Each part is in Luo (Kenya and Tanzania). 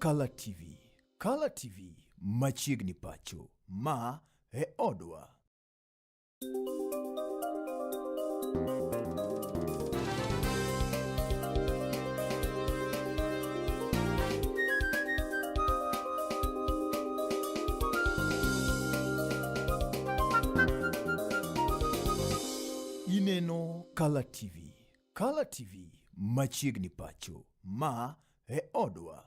Kala TV. Kala TV machiegni pacho. Ma e odwa. Ineno Kala TV. Kala TV machiegni pacho. Ma e odwa.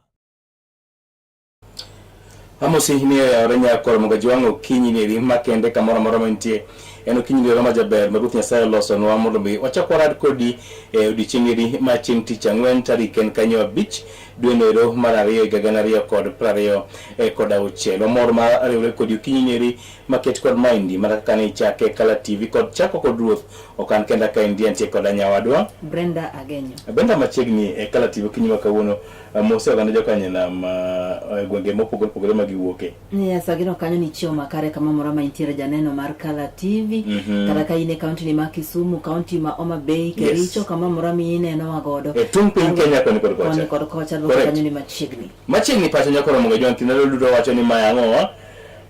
Amosi ni oyawore nyakor mondo jwang' okinyi ni eri makende kamoro amora mantie. En okinyi ni ma jaber ma Ruoth Nyasaye olosonwa mondo mi wachak warad kodi e odiechieng' eri ma chieng' tich ang'wen tarik en kanyo abich dwe noero mar ariyo higa gana ariyo kod prariyo e, kod auchiel. Wamor mar riwre kodi okinyi ni eri maket kod maendi mana kaka ne ichake Kala TV kod chako kod Ruoth ok an kenda ka endi antie koda nyawadwa Brenda Agenyo. Brenda machiegni e Kala TV okinyi ma kawuono eh, mose oganda jokanyanam eh, e gwenge mopogore opogore ma giwuoke. Yes, ageno kanyo ni chiewo makare kama moro ma intiere janeno mar Kala TV kata ka in e kaunti ni ma Kisumu, kaunti ma Homa Bay, Kericho, kama moro ma inenowa godo. E tung' piny Kenya koni kod kocha. Koni kod kocha, adwoko Correct. kanyo ni machiegni. Machiegni pacho nyakoro mogo jwang' kinde duto wacho ni mae ang'owa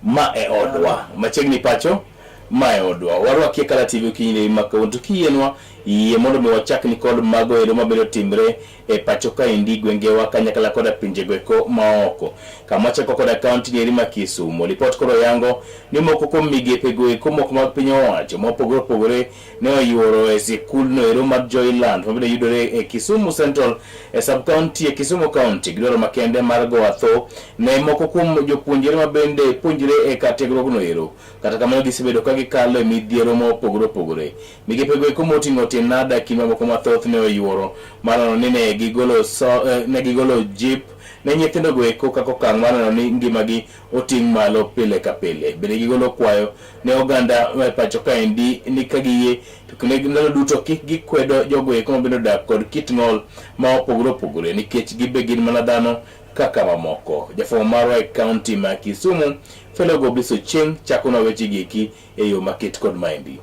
ma e odwa. Machiegni pacho ma e odwa. Warwakie Kala TV okinyi ni ma kawuono to kiyienwa yie mondo mi wachakni kod mago ero mabiro timre e pacho kaendi gwengewa kanyakla koda pinjego eko maoko. Kama wachako koda kaunti ni eri ma Kisumu. Lipot koro yango ni moko kuom migepe go eko moko mag piny owacho mopogore opogore ne oyuoro e sikulno ero mar Joyland mabende yudore e Kisumu Central e sub county e Kisumu County. Gidwaro makende mar go atho ne moko kuom jopuonjre mabende puonjre e kar tiegruogno ero. Kata kamano gisebedo ka gikalo e midhiero mopogore opogore. Migepego eko moting'o Tinada kind mamoko mathoth ne oyuoro mar neno ni ne gigolo, so, eh, ne gigolo jip ne nyithindogo eko kaka okang' mar neno ni ngimagi oting' malo pile ka pile. Bende gigolo kwayo ne oganda e pacho kaendi ni ka giyie to kinde ndalo duto kik gikwedo jogo eko mabende odak kod kit ng'ol ma opogore opogore nikech gibe gin mana dhano kaka mamoko. Jafwambo marwa e kaunti ma Kisumu, Fellow Goblis Ochieng' chakonwa wechegi eki e yo maket kod maendi.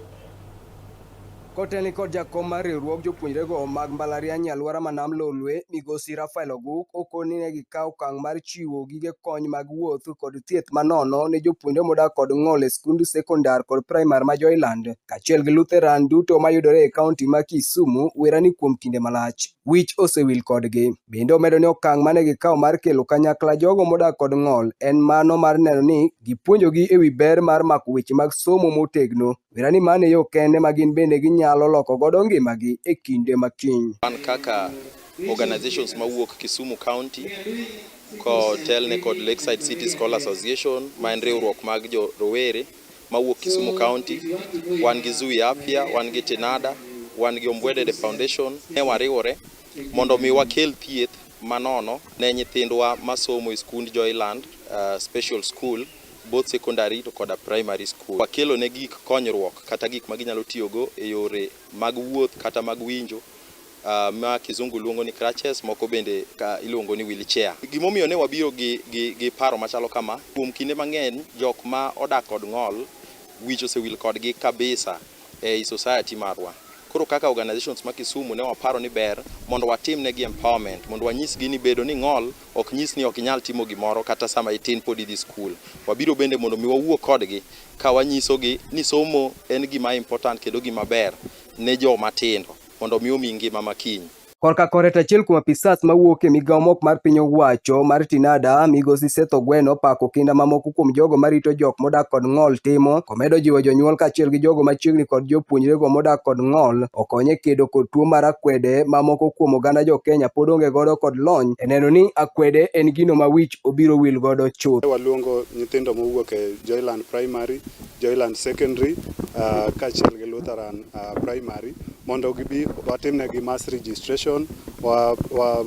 Kotelni kod jakom mar riwruog jopuonjrego mag mbalariany e alwora ma Nam Lolwe, Migosi Raphael Oguk, okoni ne gikawo okang' mar chiwo gige kony mag wuoth kod thieth manono ne jopuonjre modak kod ng'ol e skund sekondar kod praimar ma Joyland kaachiel gi Lutheran duto mayudore e kaunti ma Kisumu wera ni kuom kinde malach wich osewil kodgi. Bende omedo ni okang' mane gikawo mar kelo kanyakla jogo modak kod ng'ol en mano mar neno ni gipuonjogi e wi ber mar mako weche mag somo motegno. Wera ni mano e yo kende ma gin bende ginyalo loko godo ngimagi e kinde ma kiny. Wan kaka organizations mawuok Kisumu County kotelne kod Lakeside City Scholar Association ma en riwruok mag jo rowere mawuok Kisumu County, wan gi Zui Afya, wan gi Tinada, wan gi Ombwedede Foundation. Ne wariwore mondo mi wakel thieth manono ne nyithindwa masomo e skund Joyland Special School both secondary to koda primary school. Wakelo ne gik konyruok kata gik ma ginyalo tiyogo e yore mag wuoth kata mag winjo ma kizungu luongo ni crutches, moko bende ka iluongo ni wheelchair. Gimomiyo ne wabiro gi, gi, gi paro machalo kama, kuom kinde mang'eny jok ma odak kod ng'ol wich osewil kodgi kabisa ei society marwa. Koro kaka organizations ma Kisumu ne waparo ni ber mondo watim negi empowerment, mondo wanyisgi ni bedo ni ng'ol ok nyis ni ok inyal timo gimoro kata sama itin pod idhi skul. Wabiro bende mondo mi wawuo kodgi ka wanyisogi ni somo en gima important kendo gima ber ne joma tindo mondo mi omi ngima makiny. Korka kore to achiel kuom apisas mawuok e migawo mok mar piny owacho mar Tinada, Migosi Seth Ogweno opako kinda ma moko kuom jogo marito jok modak kod ng'ol timo, komedo jiwo jonyuol kaachiel gi jogo machiegni kod jopuonjrego modak kod ng'ol okony e kedo kod tuo mar akwede ma moko kuom oganda jo Kenya pod onge godo kod lony e neno ni akwede en gino ma wich obiro wil godo chuth. Waluongo nyithindo mowuok e Joyland Primary, Joyland Secondary kaachiel gi Lutheran Primary mondo gibi watimnegi mass registration,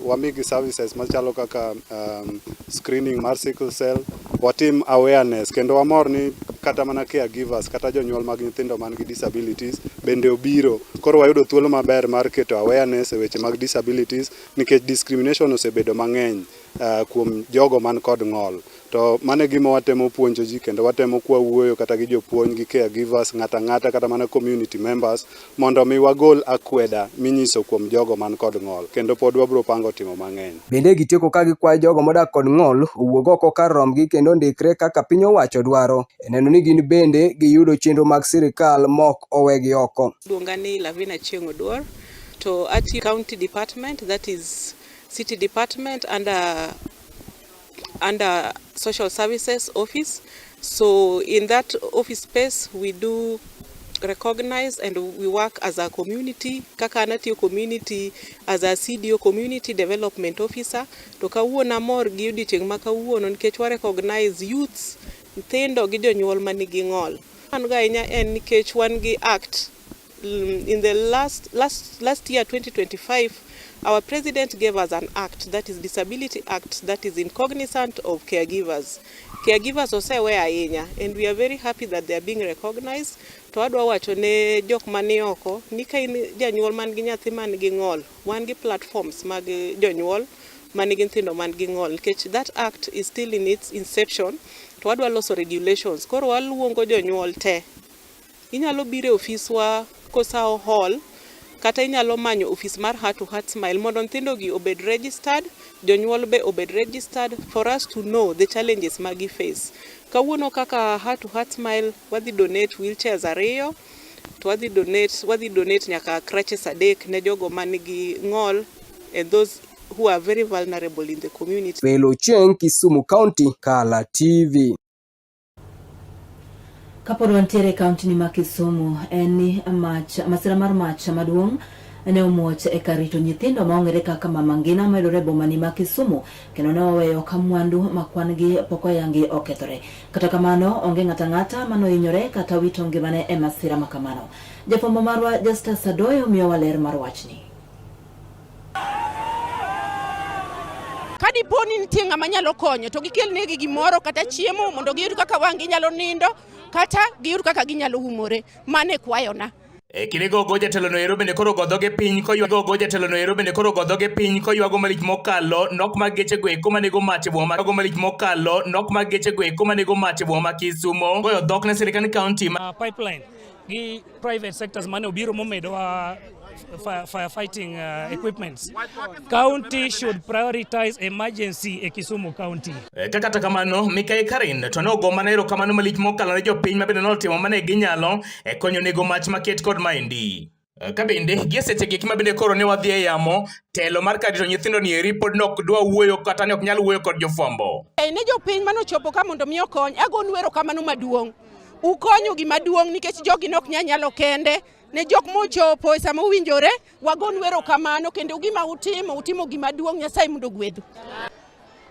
wamigi services machalo kaka screening mar sickle cell, watim awareness kendo wamor ni kata mana caregivers kata jonyuol mag nyithindo man gi disabilities bende obiro. Koro wayudo thuolo maber mar keto awareness e weche mag disabilities nikech discrimination osebedo mang'eny. uh, kuom jogo man kod ng'ol. To mano e gima watemo puonjo ji kendo watemo kwa wuoyo kata gi jopuonj gi caregivers, ng'ato ang'ata kata mana community members mondo mi wagol akweda minyiso kuom jogo man kod ng'ol kendo pod wabro pango timo mang'eny. Bende gitieko ka gikwayo jogo modak kod ng'ol owuog oko kar rombgi kendo ondikre kaka piny owacho dwaro e neno ni gin bende giyudo chenro mag sirikal mok owegi oko. Luonga ni Lavina Chieng' Oduor to atiyo county department that is city department under under social services office. So in that office space we do recognize and we work as a community kaka an atiyo community as a CDO community development officer to kawuono amor gi odiochieng' ma kawuono nikech wa recognize youths nyithindo gi jonyuol manigi ng'ol. An go ahinya en nikech wan gi act in the last, last, last year 2025 our president gave us an act that is disability act that is in cognizant of caregivers caregivers osewe ahinya and we are very happy that they are being recognized to adwa wacho ne jok mani oko ni ka in janyuol man gi nyathi man gi ng'ol wan gi platforms mag jonyuol man gi nyithindo man gi ng'ol nikech that act is still in its inception to wadwa loso regulations koro waluongo jonyuol te Inyalo biro e ofiswa Kosawo Hall kata inyalo manyo ofis mar Heart to Heart Smile mondo nyithindo gi obed registered, jonyuol be obed registered for us to know the challenges ma gi face. Kawuono kaka Heart to Heart Smile wadhi donate wheelchairs ariyo to wadhi donate, wadhi donate nyaka crutches adek ne jogo manigi ng'ol and those who are very vulnerable in the community. Felo Chieng, Kisumu County, Kala TV. Kapod wantiere e kaontini ma Kisumu, en ni mach, masira mar mach maduong' ne omuoch e kar rito nyithindo ma ong'ere kaka Mama Ngina mayudore e bomani ma Kisumu kendo ne oweyo ka mwandu ma kwan-gi pok oyangi okethore. Kata kamano, onge ng'ato ang'ata mane ohinyore kata wito ngimane e masira ma kamano. Jafwambo marwa Justus Adoyo miyowa ler mar wachni. Ka dipo ni nitie ng'ama nyalo konyo to gikelnegi gimoro kata chiemo mondo giyud kaka wang' ginyalo nindo kata giyud kaka ginyalo umore. Mano e kwayona. E kinde gogo jatelo no ero bende koro go dhoge piny koywago go jatelo no ero bende koro go dhoge piny koywago malich mokalo nok mag geche go eko manego mach e boma ma go malich mokalo nok mag geche go eko manego mach e boma ma Kisumo goyo dhok ne sirkand kaunti ma pipeline gi private sectors mane obiro momedowa firefighting equipments. County should prioritize emergency e Kisumu County. Eh, ka kata kamano Mikai Karin to nogo mana erokamano malich mokalo ne jopiny ma bende notimo mane ginyalo e konyo nego mach maket kod maendi. Eh, ka bende gie seche gi ma bende koro ne wadhi e yamo telo mar kar rito nyithindo ni eri pod nok dwa wuoyo kata ne ok nyal wuoyo kod jofwambo. Eh, ne jopiny mane ochopo ka mondo mi okony, agonu erokamano maduong'. Ukonyo gima duong' nikech jogi ne ok nyal nyalo kende. Ne jok mochopo e sama owinjore, wagonu erokamano kendo gima utimo, utimo gima duong' Nyasaye mondo ogwedhu.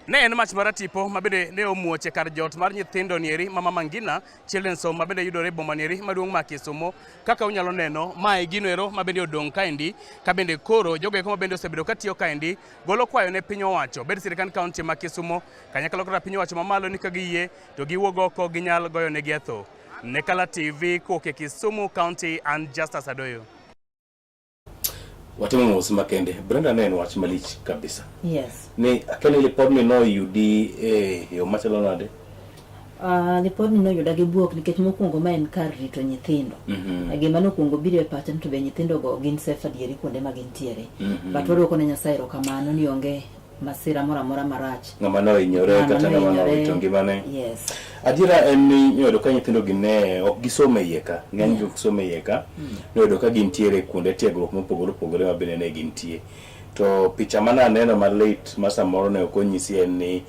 Ne en mach maratipo ma bende ne omuoch e kar jot mar nyithindo nieri ma Mama Ngina Children's Home ma bende yudore e boma nieri maduong' ma Kisumo. Kaka unyalo neno, mae gino ero ma bende odong' kaendi, ka bende koro jogo eko ma bende osebedo katiyo kaendi golo kwayo ne piny owacho, bed sirkand kaunti ma Kisumo kanyakla kod piny owacho mamalo ni ka giyie to giwuog oko ginyal goyonegi atho. Ne Kala TV kowuok e Kisumu County and Justus Adoyo. Watimo mos makende. Brenda ne en wach malich kabisa. Yes. Ni akeni lipodni noyudi e yo machalo nade? Uh, lipodni noyuda gi buok nikech mokwongo ma en kar rito nyithindo. Mm -hmm. Gima nokwongo biro e pacha ni to be nyithindogo gin safe adieri kuonde ma gintiere. Mm -hmm. But wadwoko ne Nyasaye erokamano ni onge masira moro amora marach. Ng'ama nohinyore kata ng'ama nowito ngimane. Yes. Adiera en ni noyudo ka nyithindo gi ne ok gisomo e iye ka, ng'eny gi ok somo e iye ka. Noyudo ka gintiere kuonde tiegruok mopogore opogore ma bende ne gintie. To picha mane aneno malit ma samoro ne ok onyisi en ni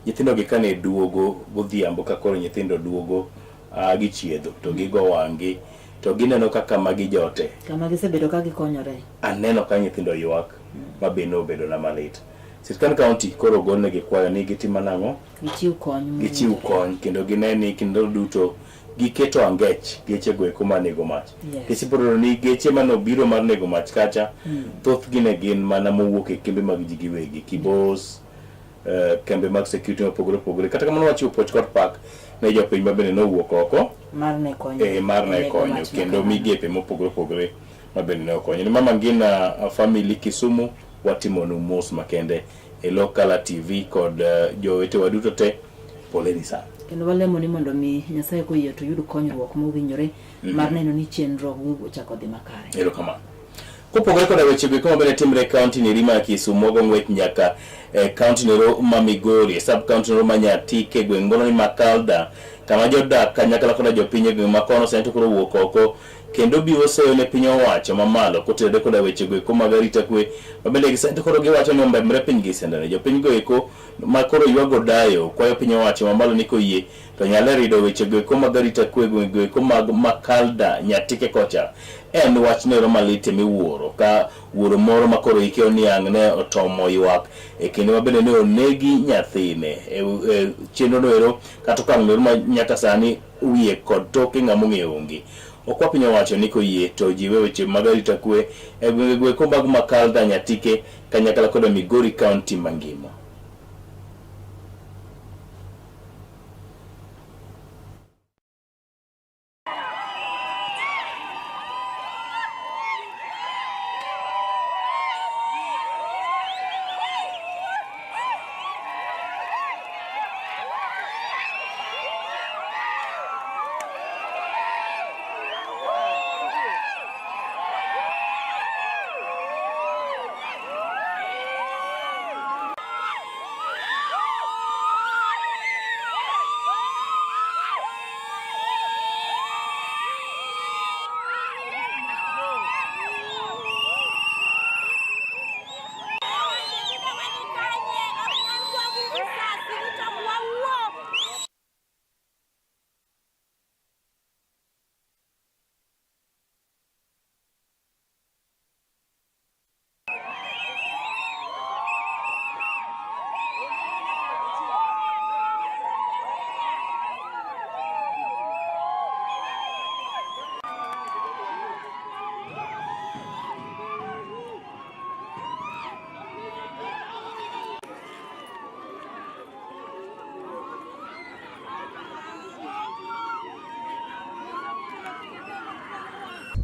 nyithindo gi kane duogo godhiambo ka koro nyithindo duogo a gichiedho to gigo wang'gi to gineno kaka magi jote. Kama gisebedo ka gikonyore. Aneno ka nyithindo ywak ma be nobedo na malit. Sirkand county koro ogolnegi kwayo ni gitim nang'o? Gichiw kony. Gichiw kony kendo gine ni kinde duto giketo angech geche go eko mar nego mach. Yes. Nikech ibiro yudo ni geche mane obiro mar nego mach kacha, thothgi ne gin mana mowuok e kembe mag ji giwegi, Kibos, eh, kembe mag security mopogore opogore. Kata kamano wachiwo puoch kod pak ne jopiny ma bende nowuok oko Mar ne konyo. eh, mar ne Nego konyo mach kendo makamano. migepe mopogore opogore ma bende ne okonyo. Ni Mama Ngina uh, family Kisumu watimonu mos makende. e lo Kala TV kod jowetewa duto te, poleni sana. Kendo walemo ni mondo mi Nyasaye koyie to yud konyruok mowinjore mar neno ni chenro ochako dhi makare. Erokamano. Kopogore koda weche go eko mabende timre e kaunti neri ma Kisumu, wago ng'wech nyaka e kaunti nero ma Migori, e sub kaunti nero ma Nyatike, gweng' moro ni Makalda, kama jodak kanyakla koda jopiny e gweng' ma kono sani to koro wuok oko kendo biwo seyo ne piny owacho mamalo kotenore koda weche go eko mag arita kwe mabende gi sani to koro giwacho ni ombemre piny gi sendane. Jopiny go eko ma koro ywago dayo kwayo piny owacho mamalo ni koyie to nyalo rido weche go eko mag arita kwe gweng' go eko mag Makalda Nyatike kocha. En wach nero malit miwuoro ka wuoro moro ma koro hike oniang' ne otomo ywak e kinde ma bende ne onegi nyathine e chenro no ero kata okang' no ero ma nyaka sani wiye kod toke ng'ama ong'eyo onge. Okwa piny owacho ni koyie to jiwe weche mag arita kwe e gwenge go eko mag Makalda Nyatike kanyakla koda Migori County mangima.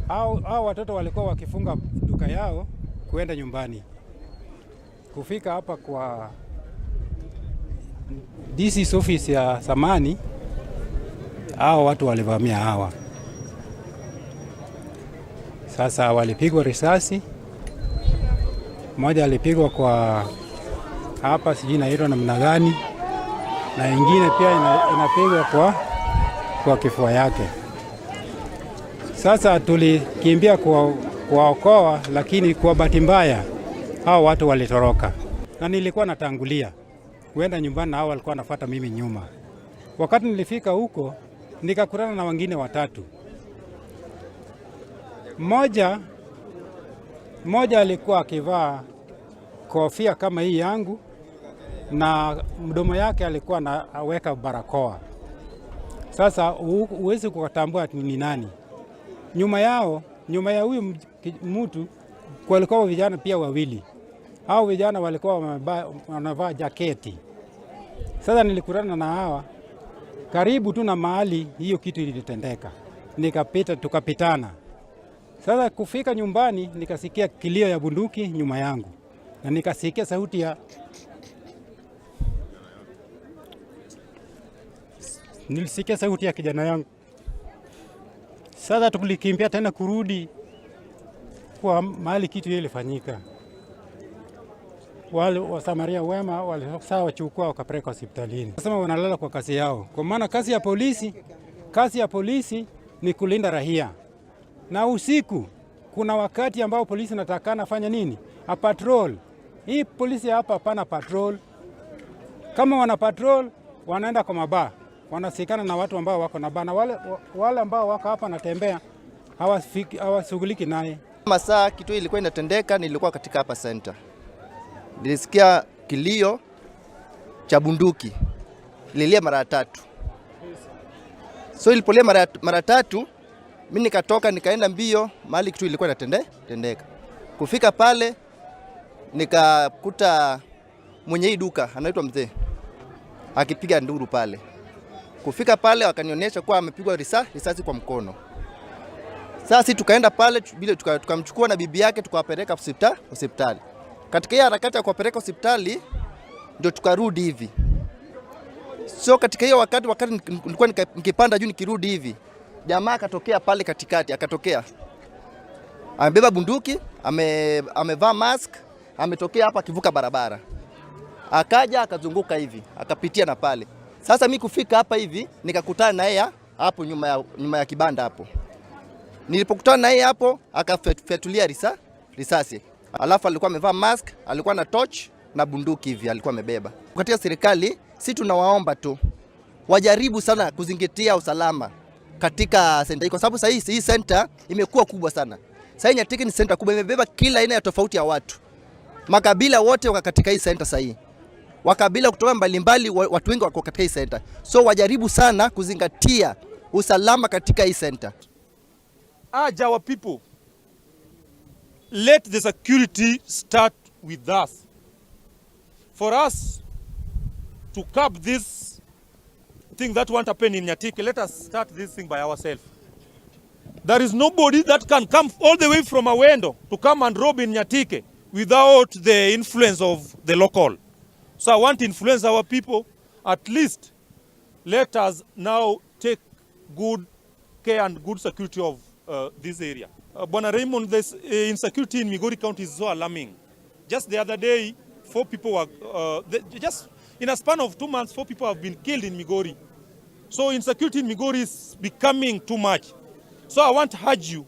Hao watoto walikuwa wakifunga duka yao kuenda nyumbani. Kufika hapa kwa DC's office ya zamani, hao watu walivamia hawa. Sasa walipigwa risasi, mmoja alipigwa kwa hapa, sijui inaitwa namna gani, na ingine pia inapigwa kwa kifua yake. Sasa tulikimbia kuwaokoa, lakini kwa bahati mbaya hao watu walitoroka, na nilikuwa natangulia kuenda nyumbani na hao walikuwa wanafuata mimi nyuma. Wakati nilifika huko nikakutana na wengine watatu. Mmoja alikuwa akivaa kofia kama hii yangu na mdomo yake alikuwa anaweka barakoa. Sasa huwezi kutambua ni nani. Nyuma ya huyu mtu kulikuwa vijana pia wawili. Hao vijana walikuwa wanavaa jaketi. Sasa nilikutana na hawa karibu tu na mahali hiyo kitu ilitendeka. Nikapita, tukapitana. Sasa kufika nyumbani nikasikia kilio ya bunduki nyuma yangu. Na nikasikia sauti ya nilisikia sauti ya kijana yangu. Sasa tulikimbia tena kurudi kwa mahali kitu ile ilifanyika. Wale wasamaria wema walisawa wachukua wakapeleka hospitalini. Nasema wanalala kwa kazi yao. Kwa maana kazi ya polisi ni kulinda raia. Na usiku kuna wakati ambao polisi natakana fanya nini? A patrol. Hii polisi hapa hapana patrol. Kama wana patrol wanaenda kwa mabaa, wanasikana na watu ambao wako na baa, na wale ambao wako hapa wanatembea hawashughuliki naye. Masaa kitu ilikuwa inatendeka, nilikuwa katika hapa center. Nilisikia kilio cha bunduki. Ililia mara tatu. So ilipolia mara tatu, mimi nikatoka nikaenda mbio mahali kitu ilikuwa inatendeka. Kufika pale nikakuta mwenye hii duka anaitwa mzee akipiga nduru pale. Kufika pale wakanionyesha kuwa amepigwa risasi kwa mkono. Sasa sisi tukaenda pale bila tukamchukua na bibi yake tukawapeleka hospitali. Katika hiyo harakati ya kuwapeleka hospitali ndio tukarudi hivi. So katika hiyo wakati nilikuwa nikipanda juu nikirudi hivi, jamaa akatokea pale katikati, akatokea amebeba bunduki, amevaa mask, ametokea hapa akivuka barabara, akaja akazunguka hivi, akapitia na pale. Sasa mimi kufika hapa hivi nikakutana na yeye hapo nyuma ya kibanda hapo. Nilipokutana na yeye hapo akafyatulia risasi. Alafu alikuwa amevaa mask, alikuwa na torch na bunduki hivi alikuwa amebeba. Katika serikali si tunawaomba tu wajaribu sana kuzingatia usalama katika center hii, kwa sababu sasa hii center imekuwa kubwa sana. Sasa Nyatike ni center kubwa, imebeba kila aina ya tofauti ya watu. Makabila wote wako katika hii center sasa hii. Wakabila kutoka mbalimbali, watu wengi wako katika hii center. So wajaribu sana kuzingatia usalama katika hii center. Urge our people, let the security start with us. For us to curb this thing that won't happen in Nyatike, let us start this thing by ourselves. There is nobody that can come all the way from Awendo to come and rob in Nyatike without the influence of the local. So I want to influence our people. At least let us now take good care and good security of this area. Bwana Raymond, this insecurity in Migori County is so alarming. Just the other day, 4 people were, just in a span of 2 months, 4 people have been killed in Migori. So insecurity in Migori is becoming too much. So I want to urge you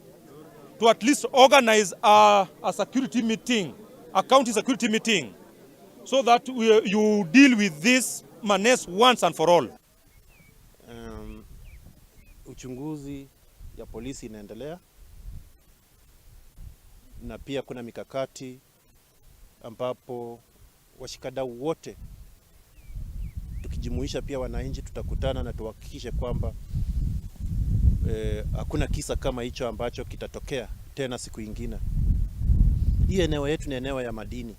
to at least organize a security meeting, a county security meeting, so that you deal with this menace once and for all. Uchunguzi ya polisi inaendelea, na pia kuna mikakati ambapo washikadau wote tukijumuisha pia wananchi tutakutana na tuhakikishe kwamba hakuna kisa kama hicho ambacho kitatokea tena siku ingine. Hii eneo yetu ni eneo ya madini,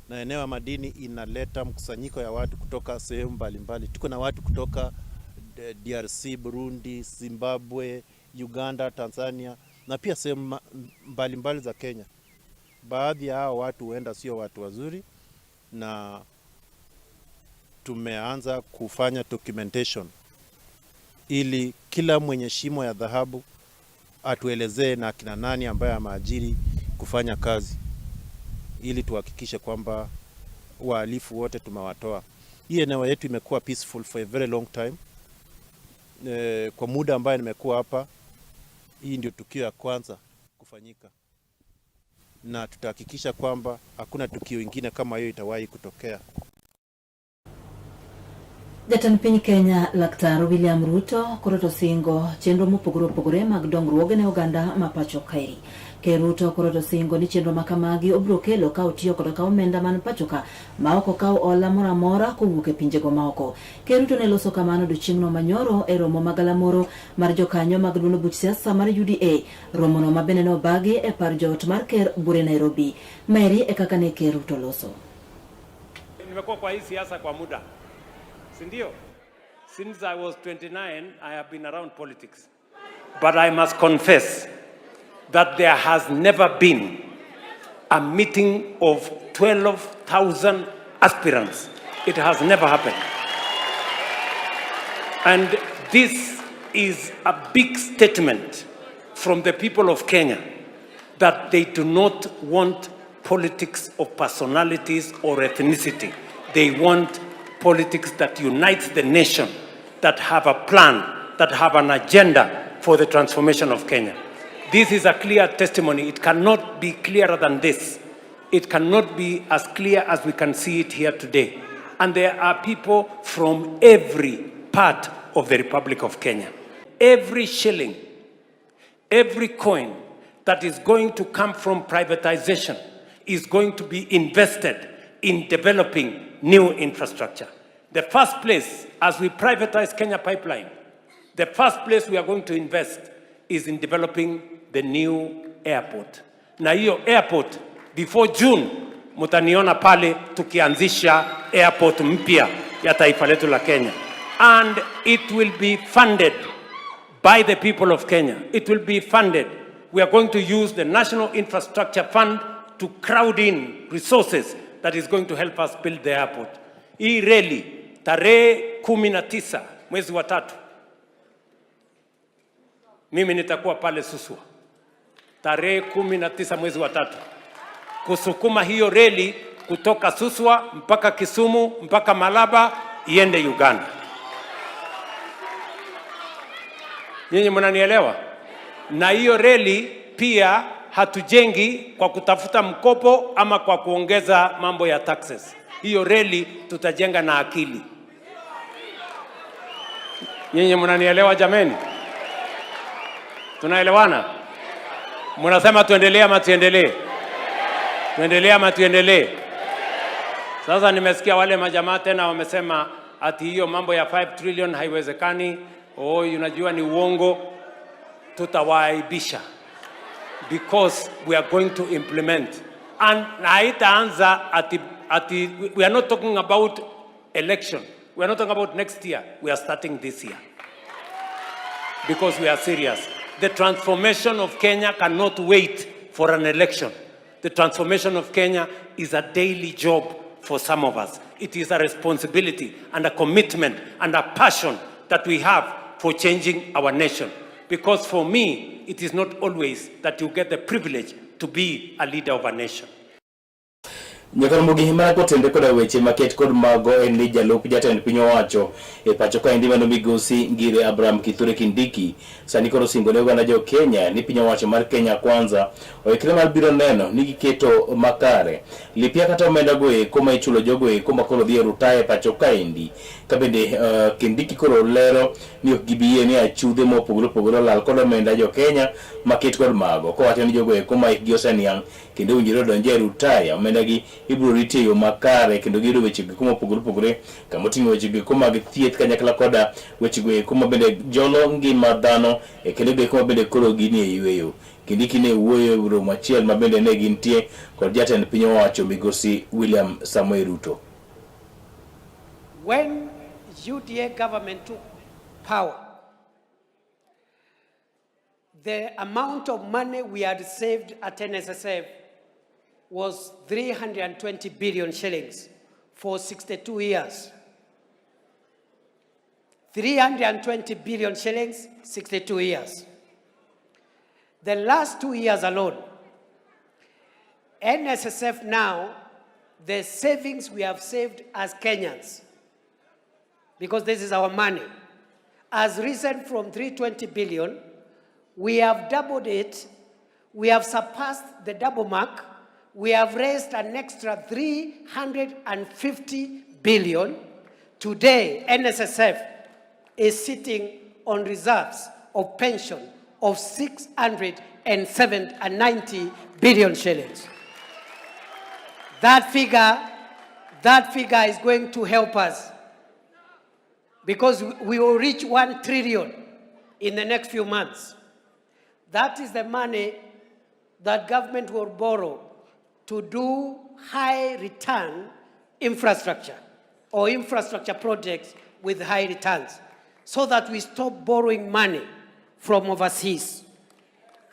na eneo ya madini inaleta mkusanyiko ya watu kutoka sehemu mbalimbali. Tuko na watu kutoka DRC, Burundi, Zimbabwe, Uganda, Tanzania na pia sehemu mbalimbali za Kenya. Baadhi ya hao watu huenda sio watu wazuri, na tumeanza kufanya documentation ili kila mwenye shimo ya dhahabu atuelezee na kina nani ambaye ameajiri kufanya kazi, ili tuhakikishe kwamba wahalifu wote tumewatoa. Hii eneo yetu imekuwa peaceful for a very long time. Kwa muda ambaye nimekuwa hapa, hii ndio tukio ya kwanza kufanyika, na tutahakikisha kwamba hakuna tukio ingine kama hiyo itawahi kutokea. Jatend piny Kenya Laktar William Ruto koro to singo chenro mopogore opogore mag dongruoge ne oganda ma pacho kaeri. Ker Ruto koro to singo ni chenro makamagi obiro kelo ka otiyo koda ka omenda man pacho ka ma ok okaw hola moro amora kowuok e pinjego maoko. Ker Ruto ne loso kamano odiochieng'no manyoro e romo magalamoro mar jokanyo mag duond buch siasa mar UDA. Romono ma bende ne obagi e par joot mar Ker Bure Nairobi. Mary e kaka ne Ker Ruto loso. Nimekuwa kwa hii siasa kwa muda, si ndio? Since I was 29, I have been around politics. But I must confess that there has never been a meeting of 12,000 aspirants. It has never happened. And this is a big statement from the people of Kenya that they do not want politics of personalities or ethnicity. They want politics that unites the nation, that have a plan, that have an agenda for the transformation of Kenya. This is a clear testimony. It cannot be clearer than this. It cannot be as clear as we can see it here today. And there are people from every part of the Republic of Kenya. Every shilling, every coin that is going to come from privatization is going to be invested in developing new infrastructure. The first place, as we privatize Kenya Pipeline, the first place we are going to invest is in developing the new airport. Na hiyo airport, before June, mutaniona pale tukianzisha airport mpya ya taifa letu la Kenya. And it will be funded by the people of Kenya. It will be funded. We are going to use the National Infrastructure Fund to crowd in resources that is going to help us build the airport. Hii reli tarehe 19 mwezi wa tatu, mimi nitakuwa pale Suswa tarehe 19 mwezi wa tatu kusukuma hiyo reli kutoka Suswa mpaka Kisumu mpaka Malaba iende Uganda. Nyinyi mnanielewa? Na hiyo reli pia hatujengi kwa kutafuta mkopo ama kwa kuongeza mambo ya taxes. Hiyo reli tutajenga na akili. Nyinyi mnanielewa jameni? Tunaelewana? Mnasema tuendelee ama tuendelee? Tuendelee ama tuendelee? Sasa nimesikia wale majamaa tena wamesema ati hiyo mambo ya 5 trillion haiwezekani. Oh, unajua ni uongo. Tutawaaibisha because we are going to implement and na haitaanza ati we are not talking about election, we are not talking about next year, we are starting this year because we are serious. The transformation of Kenya cannot wait for an election. The transformation of Kenya is a daily job for some of us. It is a responsibility and a commitment and a passion that we have for changing our nation. Because for me, it is not always that you get the privilege to be a leader of a nation. Nyakaramogi mana kotende koda weche maket kod mago en ni jalup jatend piny owacho e pacho kaendi mano migosi Ngire Abraham Kithure Kindiki sani koro osingo ne oganda jo Kenya ni piny owacho mar Kenya Kwanza oikre mar biro neno ni giketo makare lipia kata omenda go eko ma ichulo jogo eko ma koro dhi e rutaya e pacho kaendi ka bende Kindiki koro lero ni ok gibi yie ni achudhe mopogore opogore olal kod omenda jo Kenya maket kod mago kowacho ni jogo eko ma hikgi oseniang' kendo owinjore odonj e rutaya omenda gi ibiro riti e yo makare kendo giyudo weche go eko mopogore opogore kama oting'o weche go eko mag thieth kanyakla koda weche go eko ma bende jolo ngima dhano e kendo go eko ma bende koro ginie yueyo. Kindiki ne wuoyo e romo achiel ma bende ne gintie kod jatend piny owacho migosi William Samoei Ruto. When UDA government took power, the amount of money we had saved at NSSF was 320 billion shillings for 62 years. 320 billion shillings, 62 years. The last 2 years alone, NSSF now, the savings we have saved as Kenyans, because this is our money, has risen from 320 billion. We have doubled it. We have surpassed the double mark. We have raised an extra 350 billion. Today, NSSF is sitting on reserves of pension of 690 billion shillings. That figure is going to help us because we will reach 1 trillion in the next few months. That is the money that government will borrow to do high return infrastructure or infrastructure projects with high returns, so that we stop borrowing money from overseas.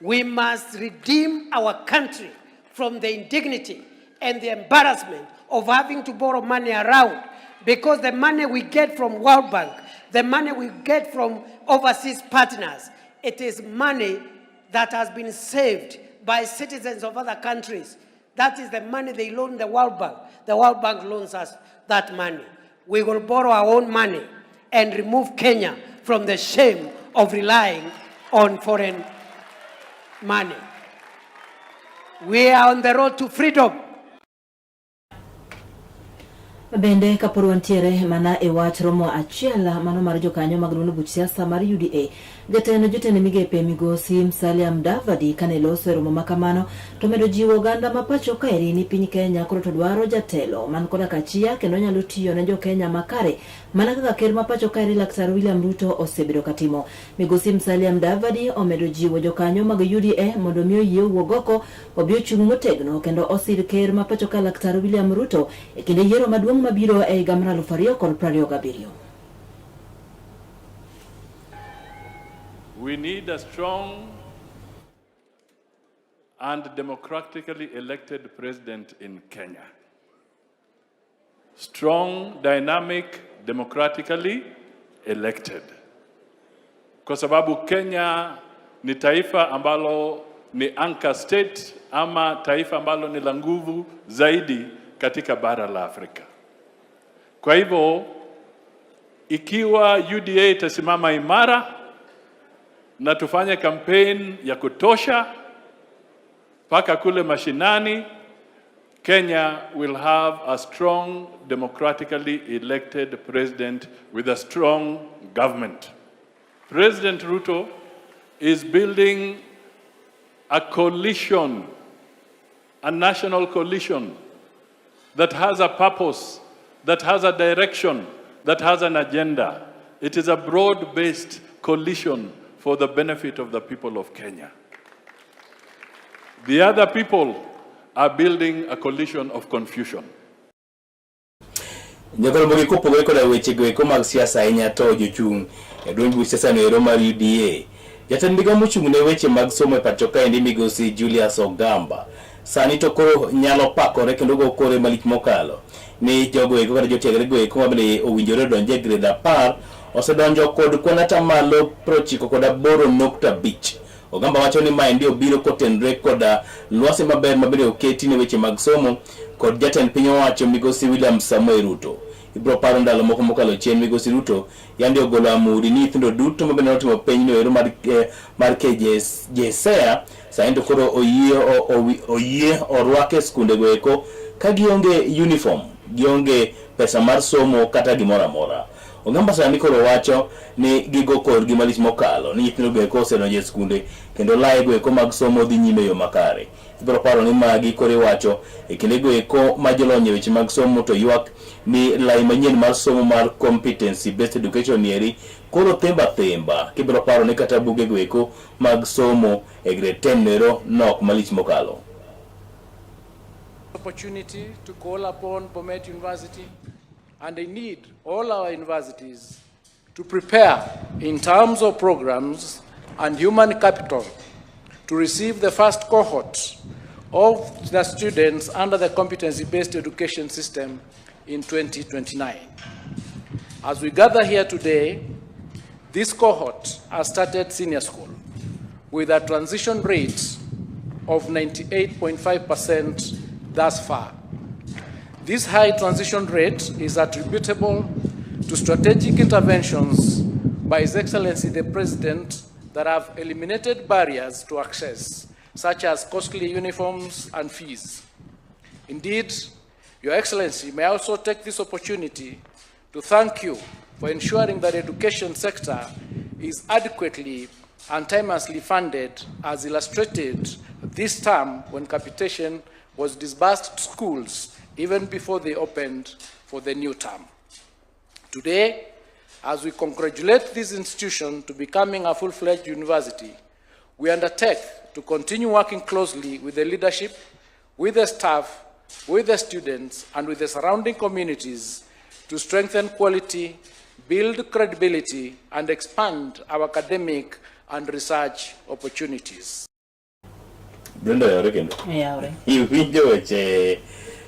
We must redeem our country from the indignity and the embarrassment of having to borrow money around, because the money we get from World Bank, the money we get from overseas partners, it is money that has been saved by citizens of other countries. That is the money they loan the World Bank. The World Bank loans us that money. We will borrow our own money and remove Kenya from the shame of relying on foreign money. We are on the road to freedom. Bende kapod wantiere mana e wach romo achiel mano mar jokanyo mag duond buch siasa mar UDA, jatend jotend migepe migosi Musalia Mudavadi kane loso e romo makamano to medo jiwo oganda ma pacho kaeri ni piny Kenya koro to dwaro jatelo man koda kachia kendo nyalo tiyo ne jokenya makare mana kaka ker ma pacho kaeri Laktar William Ruto osebedo katimo. Migosi Musalia Mudavadi omedo jiwo jokanyo mag UDA mondo mi oyie owuog oko obi ochung' motegno kendo osir ker ma pacho ka Laktar William Ruto e kinde yiero maduong' mabiro e higa mar 2027. We need a strong and democratically elected president in Kenya. Strong, dynamic, democratically elected. Kwa sababu Kenya ni taifa ambalo ni anchor state ama taifa ambalo ni la nguvu zaidi katika bara la Afrika. Kwa hivyo ikiwa UDA itasimama imara na tufanye campaign ya kutosha mpaka kule mashinani, Kenya will have a strong democratically elected president with a strong government. President Ruto is building a coalition, a national coalition that has a purpose, that has a direction, that has an agenda. It is a broad-based coalition for the benefit of the people of Kenya. The other people are building a coalition of confusion. Nyakalomogi kopogore koda weche go eko mag siasa ahinya to jochung' e duond buch siasa no ero mar UDA. Jatend migao mochung' ne weche mag somo e pacho kaendi migosi Julius Ogamba sani to koro nyalo pakore kendo go kore malich mokalo ni jogo eko kata jotiegre go eko mabende owinjore odonj e grade 10 osedonjo kod kwan atamalo 98.5. Ogamba wacho ni maendi obiro kotenre koda lwasi maber mabende oketi ne weche mag somo kod jatend piny owacho migosi William Samoei Ruto. Ibiro paro ndalo moko mokalo chien migosi Ruto yande ogolo amuri ni nyithindo duto mabende notimo penj no ero mar, mar KJSEA sani to koro oyie, oyie orwak e skunde go eko ka gionge uniform, gionge pesa mar somo kata gimoro amora. Ogamba sani koro wacho ni gigo korgi malich mokalo ni nyithindo go eko osedonjo e skunde kendo lae go eko mag somo dhi nyime e yo makare. Ibiro paro ni magi koro iwacho e kinde go eko ma jolony e weche mag somo to ywak ni lai manyien mar somo mar competency based education eri koro thimba thimba. Kibiro paro ni kata buge go eko mag somo e grade 10 nero nok malich mokalo. Opportunity to call upon Bomet University and indeed all our universities to prepare in terms of programs and human capital to receive the first cohort of the students under the competency-based education system in 2029. As we gather here today, this cohort has started senior school with a transition rate of 98.5% thus far. This high transition rate is attributable to strategic interventions by His Excellency the President that have eliminated barriers to access, such as costly uniforms and fees. Indeed, Your Excellency, may I also take this opportunity to thank you for ensuring that the education sector is adequately and timeously funded, as illustrated this term when capitation was disbursed to schools even before they opened for the new term. Today, as we congratulate this institution to becoming a full-fledged university, we undertake to continue working closely with the leadership, with the staff, with the students, and with the surrounding communities to strengthen quality, build credibility, and expand our academic and research opportunities. Brenda oyawore kendo. Oyawore. Iwinjo weche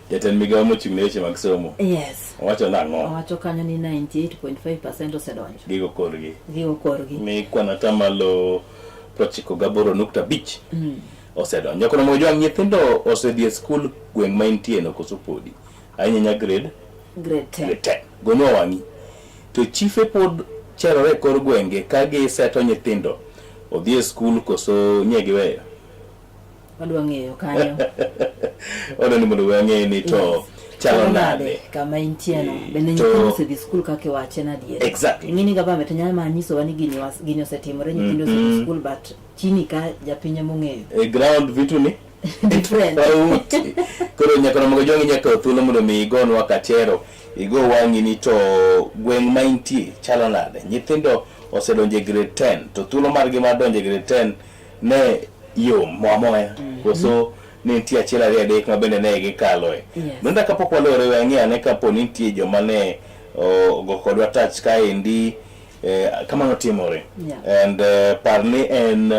jatend migawo mochung' ne weche mag somo. Yes. Owacho nang'o? Owacho kanyo ni 98.5% osedonjo. Gigo korgi. Gigo korgi. Ni kwan atamalo 98.5 osedonjo. Koro Mojwang' nyithindo osedhi e skul gweng' ma intie no koso podi? Ahinya nya grade? Grade 10. Grade 10. Gonwa wang'i. To chife pod cherore e kor gwenge ka giseto nyithindo odhi e skul koso nye giweyo? Wadwa ng'eyo kanyo. Wadwa ni mondo wang'e ni to Yes. chalo nade. Kama intie no. Bende To- nyithindo osedhi skul kaka iwache na adier. Exactly. Ing'e ni gavana to nyalo mana nyisowa ni gini was- gini osetimore nyithindo osedhi skul but chini ka japiny ema ong'eyo. E ground vitu ni Different. tofauti. Koro nyaka Ramogi Ojwang' inyalo kawo thuolo mondo mi igonwa kachero, igo wang'i ni to gweng' ma intie chalo nade. Nyithindo osedonjo e grade 10 to thuolo margi mar donjo e grade 10 ne yom moa moya koso ne nitie achiel ariyo adek ma bende ne gikaloe. Yes. Brenda kapok walore we ang'e ane kapo ni nitie joma ne ogo kodwa touch kaendi kamano timore. Yeah. And par ni en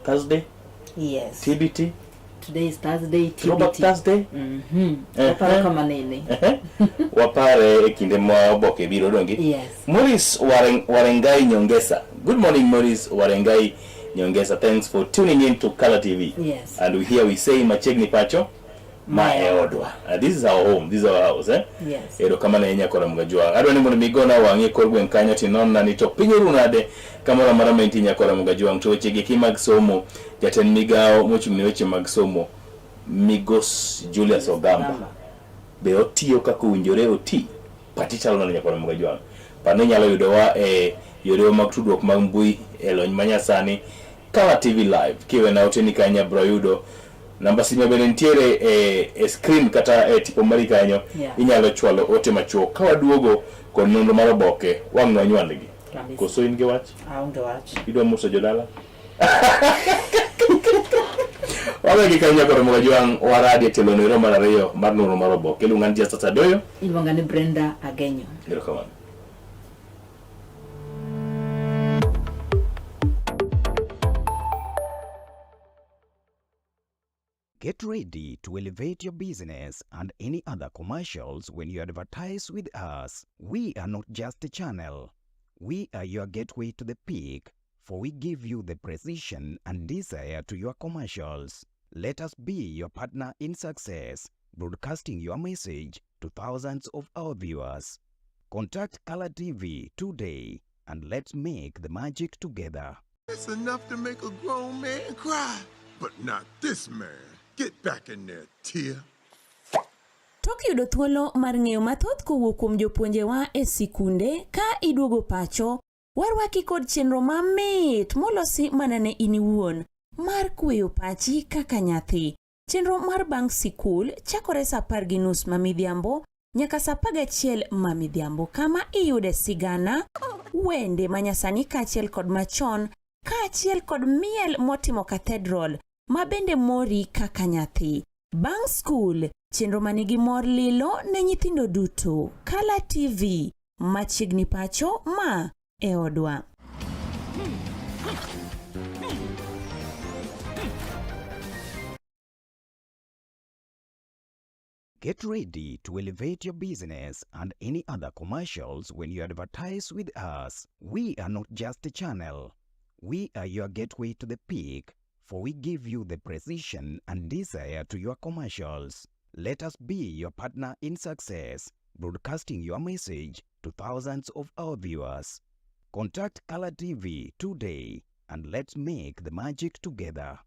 Thursday Yes. TBT. Today is Thursday, TBT. Throwback Thursday? Waparo kama nene. Wapare e kinde ma oboke biro donge. Yes. Maurice Warengai Nyongesa. Good morning, Maurice Warengai Nyongesa. Thanks for tuning in to Color TV. Yes. And we here we say machiegni pacho ma e odwa. This is our home, this is our house, eh? Yes. Erokamano ahinya kora Mugajwa. Adwa ni mondo mi igona wang'i e kor gweng' kanyo tinonna ni to piny oru nade kamoro amora ma intie nyakora Mugajwang'. To weche gi mag somo, jatend migawo mochung' ne weche mag somo Migos Julius Ogamba be otiyo kaka owinjore oti? Pachi chalo nade nyakora Mugajwang'? Par ni inyalo yudowa e yorewa mag tudruok mag mbui e lony manyasani Color TV Live. Kiwena oteni kanyo abiro yudo namba sime bende nitiere e screen kata e tipo mari kanyo. Inyalo chwalo ote machuok ka waduogo kod nonro mar oboke wang' nwanywandgi. Kabisa. Koso in gi wach? Aonge wach. Idwa moso jodala? Wawegi kanyo kod Mugajwang' waradi e tielo nero mar ariyo mar nonro mar oboke. Iluonga ni Justus Adoyo. Iluonga ni Brenda Agenyo. Erokamano. Get ready to elevate your business and any other commercials when you advertise with us. We are not just a channel. We are your gateway to the peak, for we give you the precision and desire to your commercials. Let us be your partner in success, broadcasting your message to thousands of our viewers. Contact Color TV today and let's make the magic together. It's enough to make a grown man cry, but not this man. Get back in there, Tia. Tok yudo thuolo mar ng'eyo mathoth kowuok kuom jopuonjewa e sikunde ka iduogo pacho, warwaki kod chenro mamit molosi mana ne in iwuon mar kweyo pachi kaka nyathi. Chenro mar bang' sikul chakore sa 10:30 ma midhiambo nyaka sa 11 ma midhiambo kama iyude sigana, wende manyasani kaachiel kod machon kaachiel kod miel motimo cathedral ma bende mori kaka nyathi. Bang' skul, chenro manigi mor lilo ne nyithindo duto. Color TV, machiegni pacho ma e odwa. Get ready to elevate your business and any other commercials when you advertise with us. We are not just a channel. We are your gateway to the peak, for we give you the precision and desire to your commercials. Let us be your partner in success, broadcasting your message to thousands of our viewers. Contact Color TV today and let's make the magic together.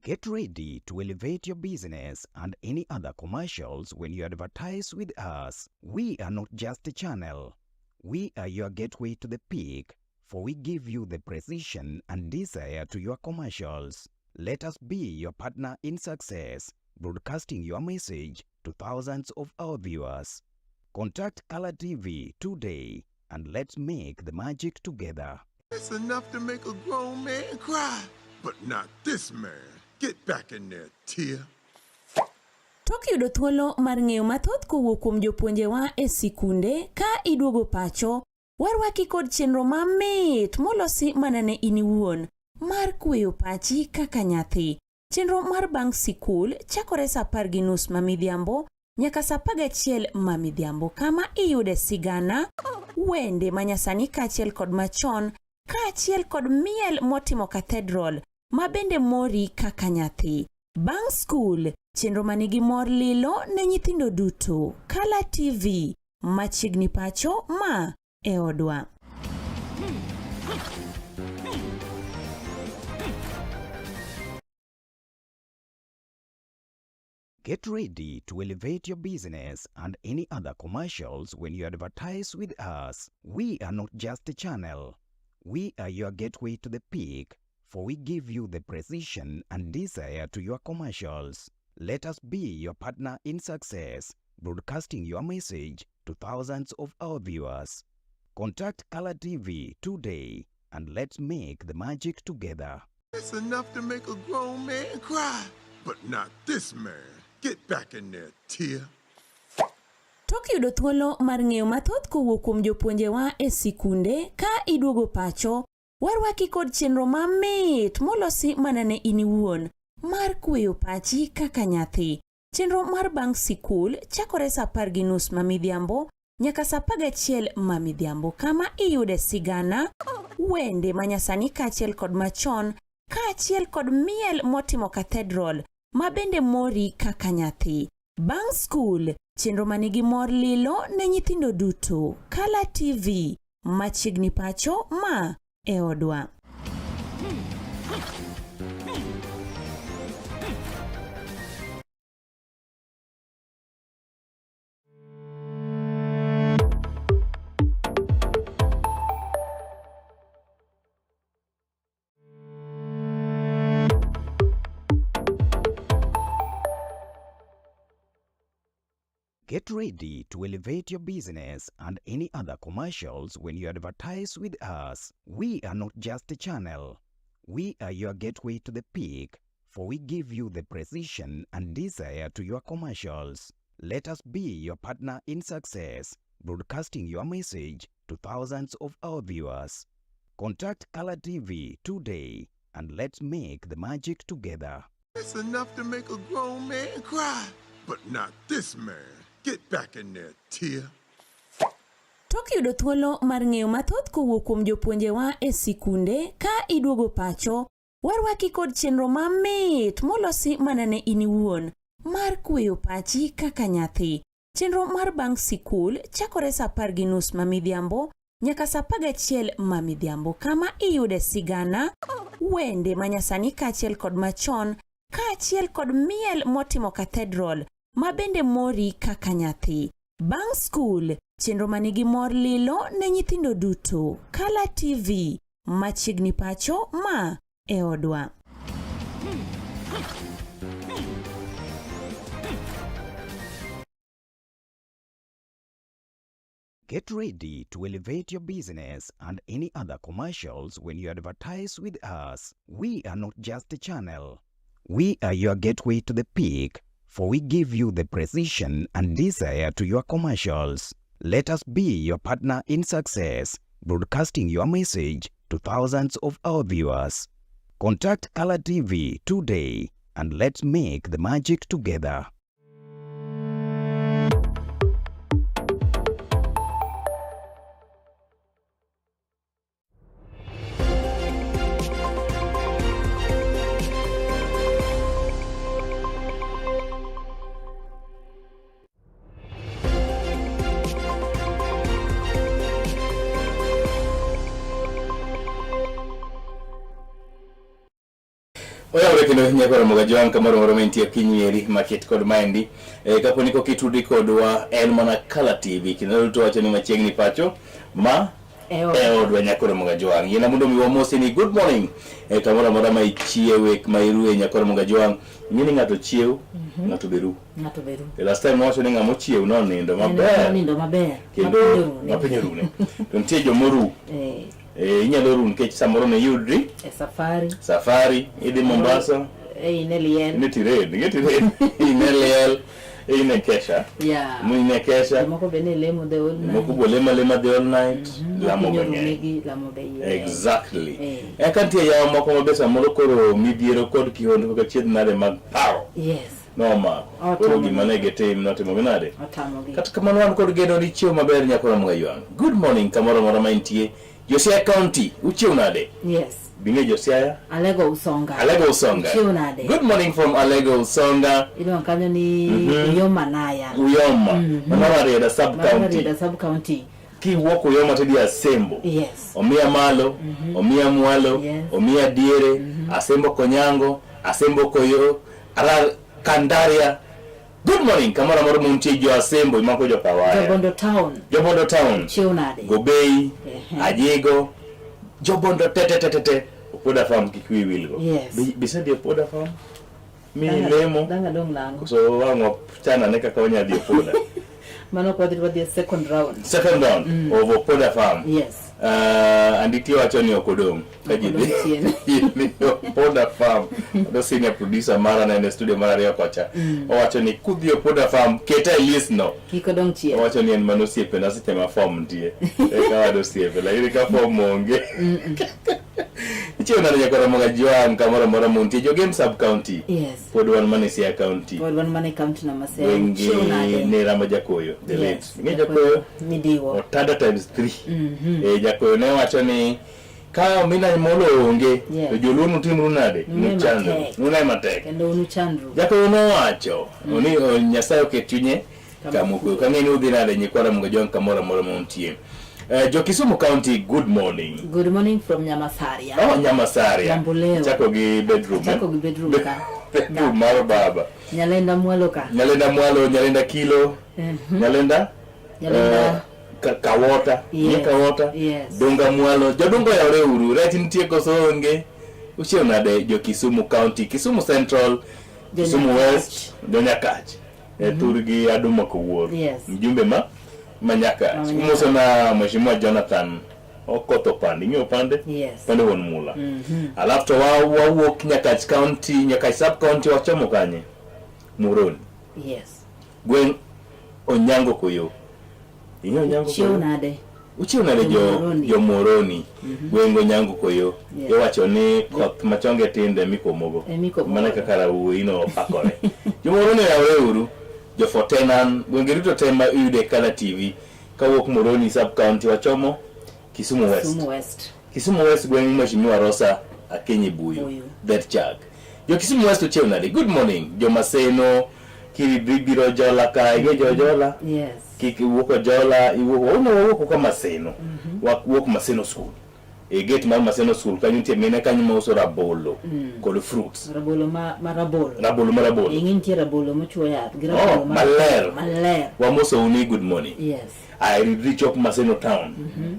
Get ready to elevate your business and any other commercials when you advertise with us. We are not just a channel. We are your gateway to the peak, for we give you the precision and desire to your commercials. Let us be your partner in success, broadcasting your message to thousands of our viewers. Contact Color TV today and let's make the magic together. It's enough to make a grown man cry, but not this man. Get back in there, Tia. Tok yudo thuolo mar ng'eyo mathoth kowuok kuom jopuonjewa e sikunde ka iduogo pacho, warwaki kod chenro mamit molosi mana ne in iwuon mar kweyo pachi kaka nyathi. Chenro mar bang' sikul chakore sa 10:30 ma midhiambo nyaka sa 11 ma midhiambo kama iyude sigana, wende manyasani kaachiel kod machon kaachiel kod miel motimo cathedral ma bende mori kaka nyathi. Bang' skul, chenro manigi mor lilo ne nyithindo duto. Color TV, machiegni pacho ma e odwa. Get ready to elevate your business and any other commercials when you advertise with us. We are not just a channel. We are your gateway to the peak, for we give you the precision and desire to your commercials. Let us be your partner in success, broadcasting your message to thousands of our viewers. Contact Color TV today and let's make the magic together. It's enough to make a grown man cry, But not this man. Get back in there, Tia. Tok yudo thuolo mar ng'eyo mathoth kowuok kuom jopuonjewa e sikunde ka iduogo pacho, warwaki kod chenro mamit molosi mana ne in iwuon mar kweyo pachi kaka nyathi. Chenro mar bang' sikul chakore sa 10:30 ma midhiambo nyaka sa 11 ma midhiambo kama iyude sigana, wende manyasani kaachiel kod machon kaachiel kod miel motimo cathedral ma bende mori kaka nyathi. Bang' skul, chenro ma nigi mor lilo ne nyithindo duto. Kala TV, machiegni pacho ma e odwa. Get ready to elevate your business and any other commercials when you advertise with us. We are not just a channel. We are your gateway to the peak, for we give you the precision and desire to your commercials. Let us be your partner in success, broadcasting your message to thousands of our viewers. Contact Color TV today and let's make the magic together. It's enough to make a grown man cry. But not this man. Get back in there, Tia. Tok yudo thuolo mar ng'eyo mathoth kowuok kuom jopuonjewa e sikunde ka iduogo pacho, warwaki kod chenro mamit molosi mana ne in iwuon mar kweyo pachi kaka nyathi. Chenro mar bang' sikul chakore sa 10:30 ma midhiambo nyaka sa 11 ma midhiambo kama iyude sigana, wende manyasani kaachiel kod machon kaachiel kod miel motimo cathedral ma bende mori kaka nyathi. Bang' skul, chenro ma nigi mor lilo ne nyithindo duto. Kala TV, machiegni pacho ma e odwa. Get ready to elevate your business and any other commercials when you advertise with us. We are not just a channel. We are your gateway to the peak, for we give you the precision and desire to your commercials. Let us be your partner in success, broadcasting your message to thousands of our viewers. Contact Color TV today and let's make the magic together. Oyawore kendo nyakoro Mogajwang' kamoro moro mantie piny eri maket kod maendi e, kapo ni koki tudi kodwa en mana Kala TV kendo duto wacho ni machiegni pacho ma E odwa. e odwa nyakoro Mogajwang' yiena mondo mi wamosi ni good morning e, kamoro amora ma ichiewe ma irue nyakoro Mogajwang' ing'e ni ng'ato chiew ng'ato be ru Ng'ato be ru. The last time wacho ni ng'ama ochiew nonindo maber Nonindo maber. kendo Ma piny mapiny orune to nitie jomoru Eh, e, inyalo ru nikech samoro ne yudri e safari. safari idhi Mombasa Eh, in e liel. ine tiren ing'e tiren ine liel ine kesha Yeah. ine kesha Jomoko be ne lemo the whole night. moko bo lema lema the all night lamo Mapiny be ng'eny orunegi, lamo be yes. exactly Eh. eka nitie yawa moko ma be samoro koro midhiero kod kihondko ka chiedh nade mag paro Yes. nomako koro Otamogi. gima ne gitim notimogi nade Otamogi. kata kamano wan kod geno ni chiew maber nyakora Mgaywang good morning kamoro amora ma intie Josiaya County uchiew nade Yes. bing'e Josiaya Alego Usonga. Alego Usonga Uchiew nade? good morning from Alego Usonga Iluongo kanyo ni Mhm. Uyoma Naya. Uyoma mano Rarieda sub Mano county Rarieda sub county. kiwuok Uyoma tidhi Asembo Yes. omiya malo omiya mwalo Yes. omiya diere Asembo Konyango Asembo Koyo Arar Kandaria good morning kamoro amora muntie jo Asembo imako jo Kawaya Jobondo town. Jobondo town Chiew nade? Gobei Ehe. Ajigo Jobondo te te te te te Opoda farm kik wiyi wilgo Yes. Bisedhi Opoda farm mi Danga- lemo Danga dong' nang'o? so wang' wachanane kaka wanya dhi Opoda Mano ok wadhi wadhi e second round. second round of Opoda farm Yes. Anditi wacho ni ok odong' ka ji dhi dhi Opoda Farm. Ado senior producer mara nene studio mar ariyo kocha. Owacho ni kudhi Opoda Farm keta e list no. Kik odong' chien. Owacho ni en mana osiepena seche ma form nitie. Eka wad osiepe lakini ka form onge. Ichiew nade nyakwara Moga Joan kamoro amora muntie jo Game Sub County. Yes. Pod wan mana e Siaya County. Pod wan mana e county no ma Siaya. Gweng' Chiew nade? Nera ma Jakoyo, the late. Yes, Ing'e Jakoyo? Midiwo. Otada times 3. Eh, Jakoyo ne wacho ni ka Omina Molo onge Yes. to joluo nutimru nade? Nune Nuchandru. matek. Nune matek. Kendo unuchandru. Jakoyo nowacho ni o, Nyasaye oket chunye kama okwe. Ok ang'e ni udhi nade nyikwa Ramogi Ojwang' kamoro amora ma untie. Eh, jo Kisumu County, good morning. Good morning from Nyamasaria. Oh, Nyamasaria. Nyambuleo. Chako gi bedroom. eh? Chako gi bedroom ka. Bedroom mar baba. Nyalenda mwalo ka. Nyalenda mwalo, nyalenda kilo, nyalenda Nyalenda eh, kawota, Yes. Ni kawota. Yes. Dunga mwalo, jodunga oyawre uru, rech nitie koso onge. Uchiew nade jo Kisumu County, Kisumu Central, Kisumu Nyakach. West, jo Nyakach. E thurgi Aduma Kowuor. Yes. Mjumbe ma Nyakach. Ma Nyakach. Umoso na Mheshimiwa Jonathan Okoth Opande. Ing'eyo Opande? Yes. Opande wuon mula. Alafu to wawuok Nyakach County, Nyakach Sub County wachomo kanye? Muhoroni. Yes. Gweng' Onyango Koyo. Ing'eyo Onyango Chiew Koyo? nade? Uchiew nade jo Muhoroni. jo Muhoroni? Gweng' Onyango Koyo. Yes. Iwacho ni koth machonge tinde mikomogo. Emikomogo. Mana kaka rawuoyi no opakore. Jo Muhoroni oyawre uru. Jo Fortenan, gwenge duto te ma iyudo e Kala TV. Kawuok Muhoroni Sub County wachomo Kisumu West. Kisumu West. Kisumu West gweng' Mheshimiwa Rosa Akinyi Buyu. Buyu. That chak. Jo Kisumu West ochiew nade? Good morning. Jo Maseno, kiribri biro Jola ka, ing'e jo Jola? Yes. Kik iwuok Ojola, iwuok, wauno wawuok ka Maseno. Wawuok Maseno School. E gate mar Maseno School kanyo nitie mine kanyo mauso rabolo kod fruits. Rabolo ma rabolo. Rabolo ma rabolo. Ing'e nitie rabolo mochuo yath gi Oh, rabolo ma maler. Maler. Wamosou ni good morning. Yes. Aridri chop Maseno Town.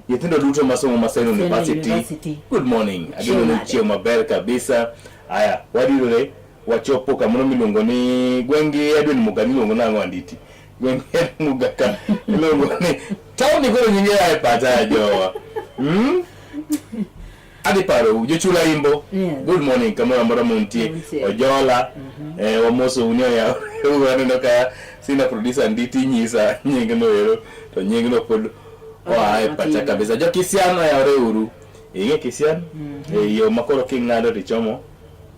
Nyithindo duto masomo Maseno Maseno University. University. Good morning. Ageno ni nade? uchiew maber kabisa. Aya, wadirore wachopo kamoro miluongo ni gweng' gi Edwin Muga niluongo nang'o Anditi? Gweng' gi Edwin Muga ka iluongo ni town ni koro nyinge a e pacha ya jowa. Adhi parou jochula imbo. Yes. Good morning kamoro amora muntie. Muntie. Ojola. Eh, wamosou ni oyaw aneno ka sina producer Nditi nyisa nyingno ero to nyingno pod oa e pacha Matin. kabisa. Jo Kisian oyawre uru. Ing'e Kisian? E yo ma koro king'ado tichomo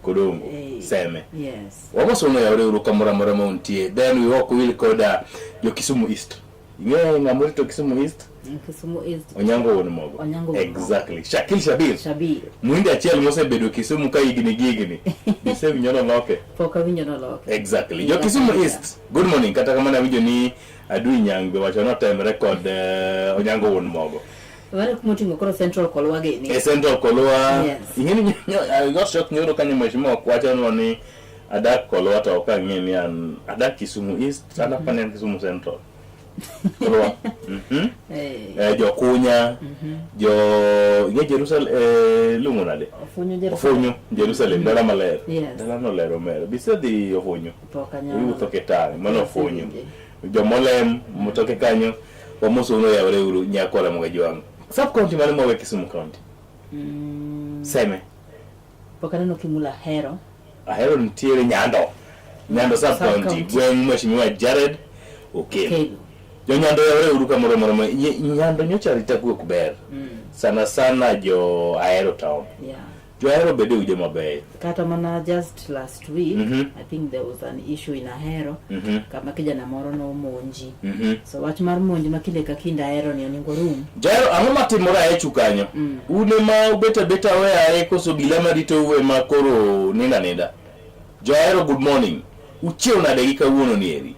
Kodongo. Eh. Seme. Yes. Wamosou ni oyawre uru kamoro amora ma untie. Then we ok wil koda jo Kisumu East. Ing'e ng'ama orito Kisumu East? Kisumu East. Onyango wuon mogo. Onyango wuon mogo. Exactly. Shakil Shabir. Shabir. Muhindi achiel mosebedo Kisumu ka higni gi higni. Isewinjo noloke? Pok awinjo noloke. Exactly. Jo Kisumu East, good morning. Kata kamano awinjo ni Adui Nyang' be wacho notemre kod Onyango wuon mogo. Mano kuma oting'o koro Central Kolwa gini. E Central Kolwa, Yes. ing'e ni I got shocked nyoro kanyo mheshimiwa ok wachonwa ni adak Kolwa to ok ang'e ni an adak Kisumu East, an apani an Kisumu Central. Kolwa. Eh. Eh, jo Kunya, jo ing'e Jerusalem, eh, iluongo nade? Ofunyu Jerusalem. Ofunyu, Jerusalem, dala maler. Yes. Dalano ler omera. Bisedhi Ofunyu? Pok anyalo. Iwuotho kitang', mano Ofunyu. Asewinje. Jomolem, motoke kanyo, wamosou noyawre uru nyakwa Ramogi Jwang'. Sub county mane mwawe Kisumu County? Seme. Pok aneno Kimula Ahero. Ahero nitiere Nyando. Nyando sub Sub county. county. Gweng' Mheshimiwa Jared Okello. Okello. Jo Nyando yawre uru kamoro amora ma Nyando nyocha arita kwe ok ber. Sana sana jo Ahero town. Yeah. Jo Ahero bede uje mabeyo. Kata mana just last week, I think there was an issue in Ahero kama kijana moro nomonji. So wach mar monj ma kinde ka kinde Ahero ni onego rum. Jairo, ang'o matimore Aechu kanyo? Un ema ubet abeta weaye koso obila maritou ema koro ninda ninda? Jo Ahero good morning. Uchiew nade gi kawuono ni eri?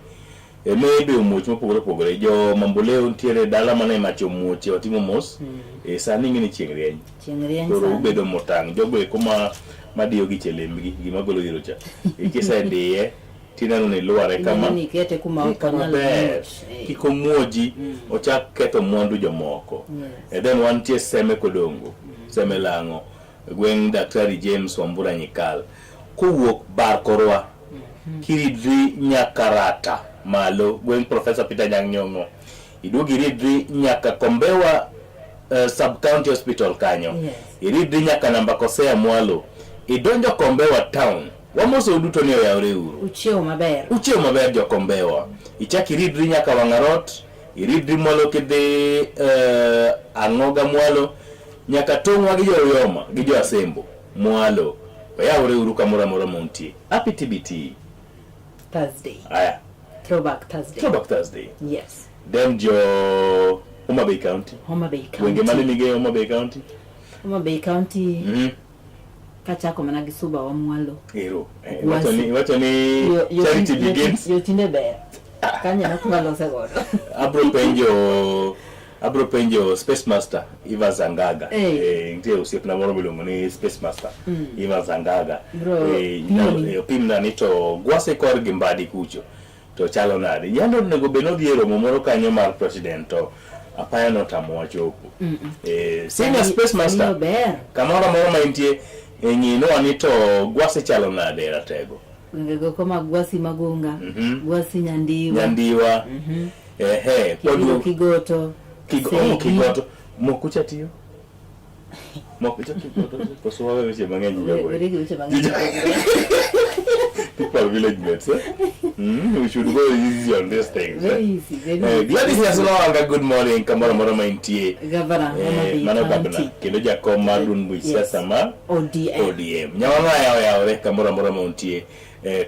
E maybe omuoch mopogore opogore. Jo Mamboleo nitiere dala mane mach omuoche watimo mos. E sani ing'e ni chieng' rieny. Chieng' rieny Koro sani. ubedo motang'. Jogo eko ma madiyo gi chelembgi gima golo iro cha. E kisediye tineno ni luare Ineno kama. ni ikete kuma ok Kama onyal ber. muoch. Eh. Kik omuoji ochak ketho mwandu jomoko. Yes. And then wantie Seme Kodongo, Seme Lang'o, gweng' Daktari James Wambura Nyikal. Kowuok bar korwa, kiridri nyaka Rata malo, gweng' Professor Peter Anyang' Nyong'o. Iduog iridri nyaka Kombewa. sub county hospital kanyo Yes. iridri nyaka namba kosea mwalo idonjo Kombewa town wamosou duto ni oyawre uru Uchiew maber. uchiew maber jokombewa ichak iridri nyaka wang'arot iridri mwalo kidhi ang'oga mwalo nyaka tong'wa gi jo-Uyoma gi jo-Asembo mwalo oyawre uru kamoro amora muntie happy TBT Thursday. aya Throwback Thursday. throwback Thursday Yes. then jo Homa Bay County Homa Bay gwenge mane County. migeyo Homa Bay County Homa Bay County Kachako mana gi suba wa mwalo. Ero. Gwasi. Iwacho ni charity begins. Yo tinde ber. Kanyo kuma lose godo. Abro penjo Space Master Eva Zangaga. Eh. Nitie osiepna moro miluongo ni Space Master Eva Zangaga. Bro, pimoni. Opimna ni to Gwase kor gi Mbadi kucho to chalo nade. Yando onego bed nodhi e romo moro kanyo mar president to apaya notamowa chopo. Senior Space Master Miyo ber. kamoro amora ma intie ng'inwa ni to Gwase chalo nade e ratego. Gwenge go koma Gwasi Magunga. Gwasi Nyandiwa. Nyandiwa. Ehe, Kibiro kwaduogo Kigoto. Kigo, Segi. oh, Kigoto. Mokucha tiyo. Mokucha Kigoto. Koso wawe weche mang'eny jogo. Were gi weche mang'eny. People are village mates. Eh? We should go easy on these things. Very Eh? easy, very easy. Gladys Nyasula good morning. Kamoro amora ma intie. Governor Homa Bay Mano County. gavana kendo jakom mar duond buch Yes. siasa ma ODM. ODM. Nyawang'aya oyawore kamoro amora ma untie.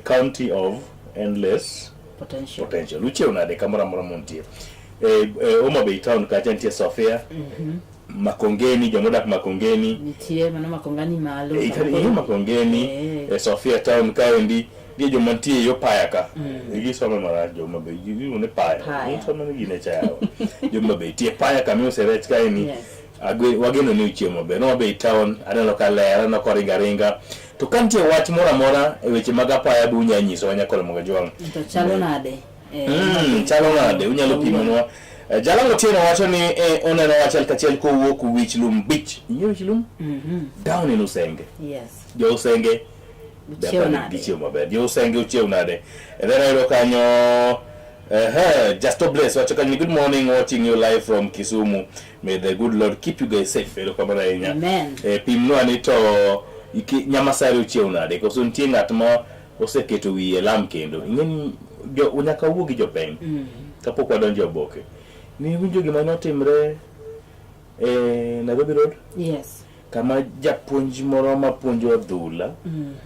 County of Endless Potential. Potential. Uchiew nade kamoro amora ma untie. Homa Bay town kacha nitie Sofia. Makongeni, jomodak Makongeni. Nitie mano Makongani malo. Iyo Makongeni, Sofia town kaendi, nitie joma nitie yo Paya ka. Gisome marach joma be, iluongo ni Paya. Paya. Gisome ni gine cha yawa. Joma be nitie Paya kama iuse rech kaendi. Yes. Wageno ni uchiew maber. Homa Bay town, aneno ka ler, aneno ka ringa ringa. To ka nitie wach moro amora e weche mag apaya be unya nyisowa nyakoro mogo jwang'. To chalo nade? Chalo nade unyalo pimonwa. Jalango Otieno wacho ni oneno achiel kachiel kowuok Wich Lum Beach. Ing'eyo Wich Lum? Down in Usenge. Yes. Jo Usenge Uchiew nade? Gichiew maber. Jo Usenge uchiew nade? Then ayudo kanyo Justo Bless wacho kanyo ni good morning watching you live from Kisumu. May the good Lord keep you guys safe. Erokamano ahinya. Amen. Pimnwa ni to Nyamasare uchiew nade? Koso nitie ng'at ma oseketo wiye lam kendo. Ing'e ni nyaka wuo gi jopeng. Kapok wadonjo e oboke. Ni winjo gima notimre e Nairobi Road? Yes. Kama japuonj moro mapuonjo adhula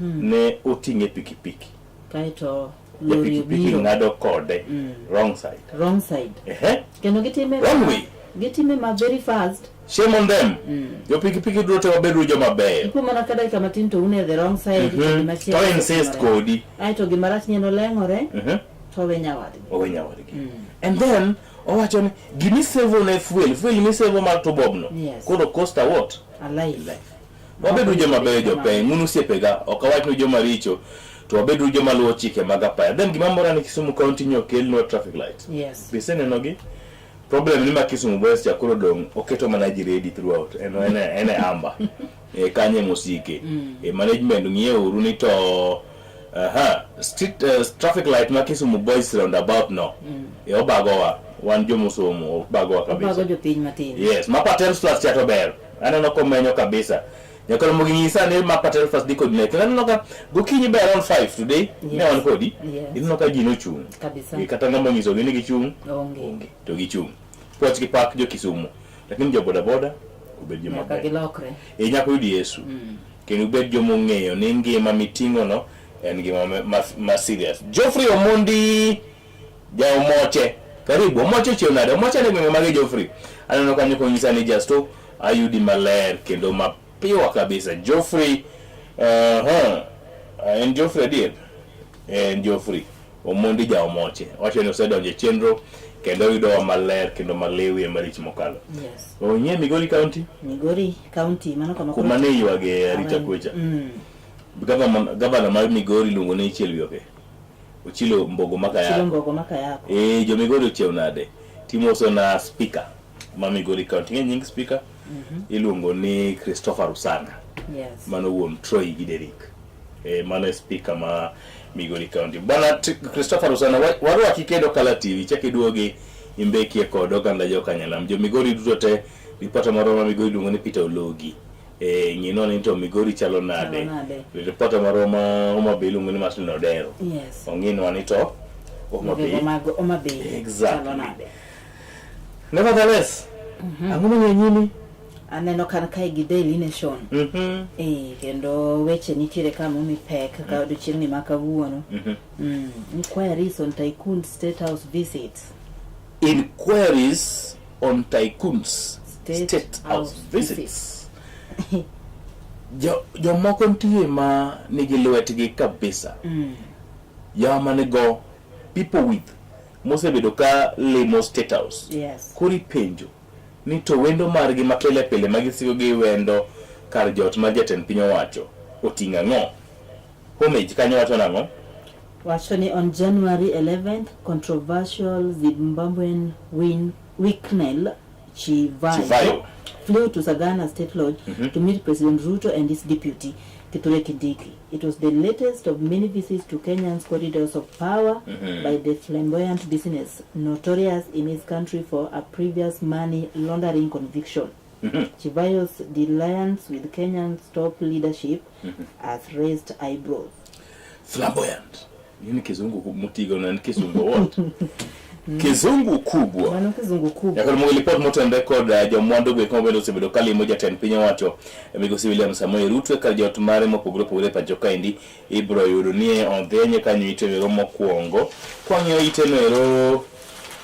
ne oting'e pikipiki. Kaeto Ja lori pikipiki obiro. ng'ado kode wrong side. Wrong side. Ehe. Kendo gitime Wrong way. Gitime ma very fast. Shame on them. Jo pikipiki duto te wabedo joma beyo. Ipo mana ka dakika matin to un e the wrong side. To gima chielo To insist otimore. kodi. Aeto gima rach ni en oleng'ore to owe nyawadgi. Owe nyawadgi. And then owacho ni gimisevo ne fuel, fuel misevo mar tobobno. Yes. Koro cost a what? A life. Wabedu joma beyo jopeng, un osiepega, ok awach ni joma richo, to wabedu joma luwo chike mag apaya. Then gima mora ni Kisumu County nyo okelnwa traffic light. Yes. Be isenenogi? Problem ni ma Kisumu Boys cha koro dong' oketo mana ji ready throughout. En e amber. Kanye mosike. Management ng'iyeuru ni to aha, street traffic light ma Kisumu Boys roundabout no. Obagowa. Wan jomosomo, obagowa kabisa. Obago jopiny matin. Yes, ma Patel Flats cha to ber. Aneno komenyo kabisa. Nyaka mogi nyisa ni ma Patel Flats dhi kodi ne. Kendo aneno ka gokinyi be around 5 today ne wan kodi. Yes. Ineno ka ji nochung'. Kabisa. Kata ng'ama onyisogi ni gichung' Onge. to gichung'. Puoch gi pak jo Kisumu. Lakini jo boda boda obed joma Nyaka ber. gilokre. Nyaka uyud Yesu. Kendo ubed joma ong'eyo ni ngima miting'o no en ngima ma serious. Geoffrey Omondi ja Omoche. Karibu Omoche ochiew nade? Omoche ne gwenge mage Geoffrey. Aneno kanyo konyisa ni Justo ayudi maler kendo mapiwa kabisa. Geoffrey en Geoffrey adier? En Geoffrey Omondi ja Omoche. Owacho ni osedonjo e chenro kendo oyudowa maler kendo maliwie marich mokalo. Yes. Ong'e Migori County Migori County mano kama kuma ne ywage arita kwecha. Gavana mar Migori iluongo ni Chiel Wioke. Ochilo Mbogo Makayako. Ochilo Mbogo Makayako. Jo Migori ochiew nade? Timoso na speaker ma Migori County. Ing'e nying speaker? Iluongo ni Christopher Rusana. Yes. Mano wuon Troy gi Derrick. Mano e speaker ma Migori County. Bwana Christopher Rusana, warwaki kendo Kala TV, chak iduogi imbekie kod oganda jo Kanyanam. Jo Migori duto te Ripota marwa ma Migori iluongo ni Peter Ologi. Eh, ng'inwa ni to Migori chalo nade. Chalo nade. Ripota marwa ma Homa Bay iluongo ni Martin Odero. Yes. Ong'inwa ni to Homa Bay. Migepe mag Homa Bay Exactly. chalo nade. Nevertheless, ang'o manie nyimi? Aneno kan kae gi Daily Nation. Mhm. Eh, kendo weche nitiere ka momi pek ka odiochieng'ni ma kawuono. Mhm. Inquiries on tycoon state house visits. Inquiries on tycoons State, state house visits. Jo, jomoko nitie ma nigi lwetgi kabisa. Joma nigo people with mosebedo ka limo state house. Yes. Koro ipenjo ni to wendo margi ma pile pile ma gisiko gi wendo kar jot mar jatend piny owacho oting'o ang'o? Homage kanyo wacho nang'o? Wacho ni on January 11th, controversial Zimbabwean win Wicknell Chivayo, Chivayo. flew to Sagana State Lodge Mhm. to meet President Ruto and his deputy, Kithure Kindiki. It was the latest of many visits to Kenyan's corridors of power Mhm. by the flamboyant business, notorious in his country for a previous money laundering conviction. Mhm. Chivayo's dalliance with Kenyan's top leadership Mhm. has raised eyebrows. Flamboyant. Nini kizungu mutigo na ni kizungu what? Kizungu kubwa. Mano kizungu kubwa. Nyaka mogo lipot motenore kod eh, jomwandu go eko mabende osebedo kalimo jatend piny owacho eh, migosi William Samoei Ruto e kar jot mare mopogore opogore e pacho kaendi ibiro yudo ni odhenye kanyo ite ero mokwongo. Kwang'iyo ite no ero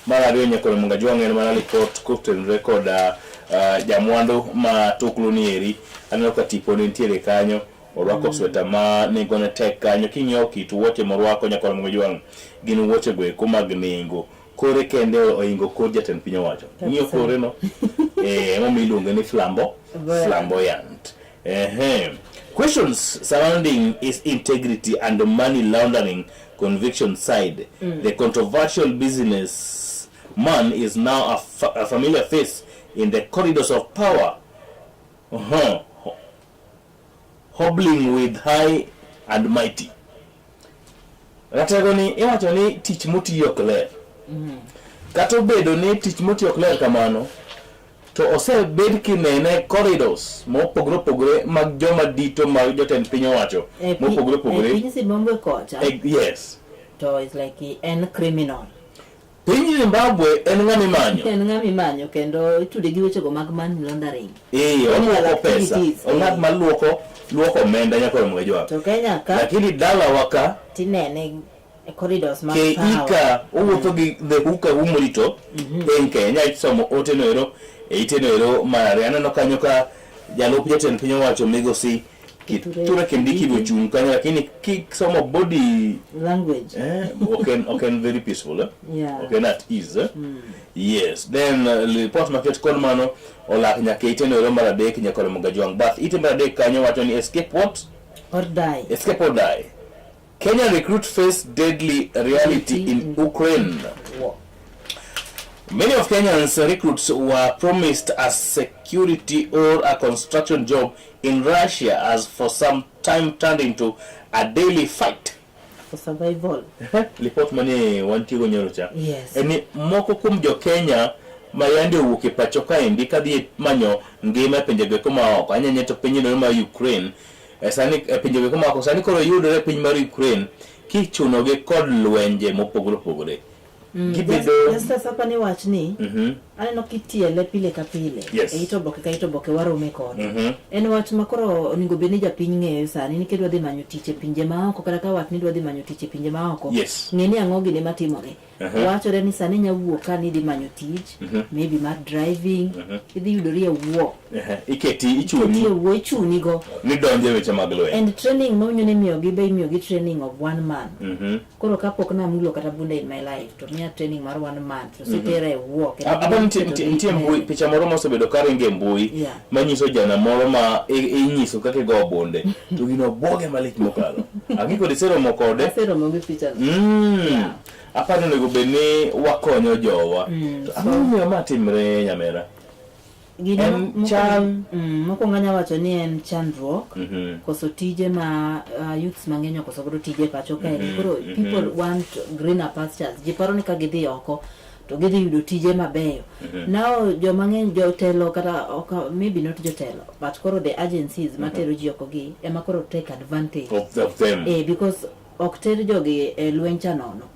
mar ariyo nyaka Ramogi Ajwang' en mana lipot kotenore kod uh, jamwandu ma tuklu ni eri aneno ka tipone nitiere kanyo orwako sweta ma nengone tek kanyo king'iyo kit wuoche morwako nyaka Ramogi Ajwang' gin wuoche go eko mag nengo kore kende oingo kor jatend piny owacho ng'iyo Kabisa. kore no eh emomiyo iluonge ni flambo flamboyant ehe questions surrounding his integrity and money laundering conviction side the controversial business man is now a, fa a familiar face in the corridors of power uh-huh. hobbling with high and mighty ratego ni iwacho ni tich motiyo ok ler kata obedo ni tich motiyo ok ler kamano to osebed kinene corridors mopogore opogore mag joma dito mag jotend piny owacho E pi- mopogore e opogore piny Zimbabwe kocha Eh, yes to it's like en criminal. piny Zimbabwe en ng'ama imanyo En ng'ama imanyo kendo itude gi wechego mag money laundering. eh Criminal oluoko pesa activities, eh. ong'at ma luoko luoko omenda nyaka Ramogi Ajwang' To Kenya ka lakini dalawa ka tinene e corridors mag ke power. ika owuotho gi the hooker humorito en Kenya isomo ote no ero e ite no ero mar ariyo aneno kanyo ka jalup jatend piny owacho migosi Kithure Kindiki be ochung' kanyo lakini kisomo body Language. eh, ok en ok en very peaceful eh? Yeah. ok en at ease eh? Yes then report maket kod mano olak nyaka ite no ero mar adek nyaka Ramogi Ajwang' bath ite mar adek kanyo wacho ni escape what Or die. Escape or die. Kenya recruit face deadly reality in Ukraine. War. Many of Kenyan's recruits were promised a security or a construction job in Russia as for some time turned into a daily fight. For survival. Lipot mane wantiego nyoro cha. Yes. En ni moko kuom jo Kenya ma yande owuok e pacho kaendi kadhi manyo ngima e pinjego eko ma oko anyenye to pinyno mar Ukraine e sani e pinjego eko ma oko sani koro yudore e piny mar Ukraine kichunogi kod lwenje mopogore opogore Gibedo Justus hapa ni wach ni aneno kitiele pile ka pile Yes. e it oboke ka it oboke warome kode en wach ma koro onego bed ni japiny ng'eyo sani nikech dwa dhi manyo tich e pinje maoko kata ka wach ni dwa dhi manyo tich e pinje maoko Yes. ng'e ni ang'o gini matimore Wachore ni sani inya wuok ka ni idhi manyo tich maybe mar driving idhi yudori e wuo Ehe, iketi ichuni e wuo ichuni go ni donjo e weche mag lweny and training ma winjo ni imiyogi be imiyogi training of one month koro kapok namulo kata bunde in my life to miya training mar one month to sitera e wuo kendo Apa nitie iketo nitie- gi nitie mbui picha moro mosebedo ka ringo e mbui Yeah. manyiso jana moro ma i- inyiso kaka igo bunde to gino bwoge malich mokalo ang'i kod iseromo kode aseromo gi pichano Aparo ni onego bed ni wakonyo jowa to ang'o momiyo ma timre nyamera Gini En mokwongo- chan- mokwongo anya wacho ni en chandruok koso tije ma youths mang'eny okoso godo tije e pacho kae koro people want greener pastures ji paro ni ka gidhi oko to gidhi yudo tije mabeyo. Now joma ng'eny jotelo kata ok maybe not jotelo but koro the agencies matero ji oko gi ema koro take advantage Of them. Eh, because ok ter jogi e lweny cha nono.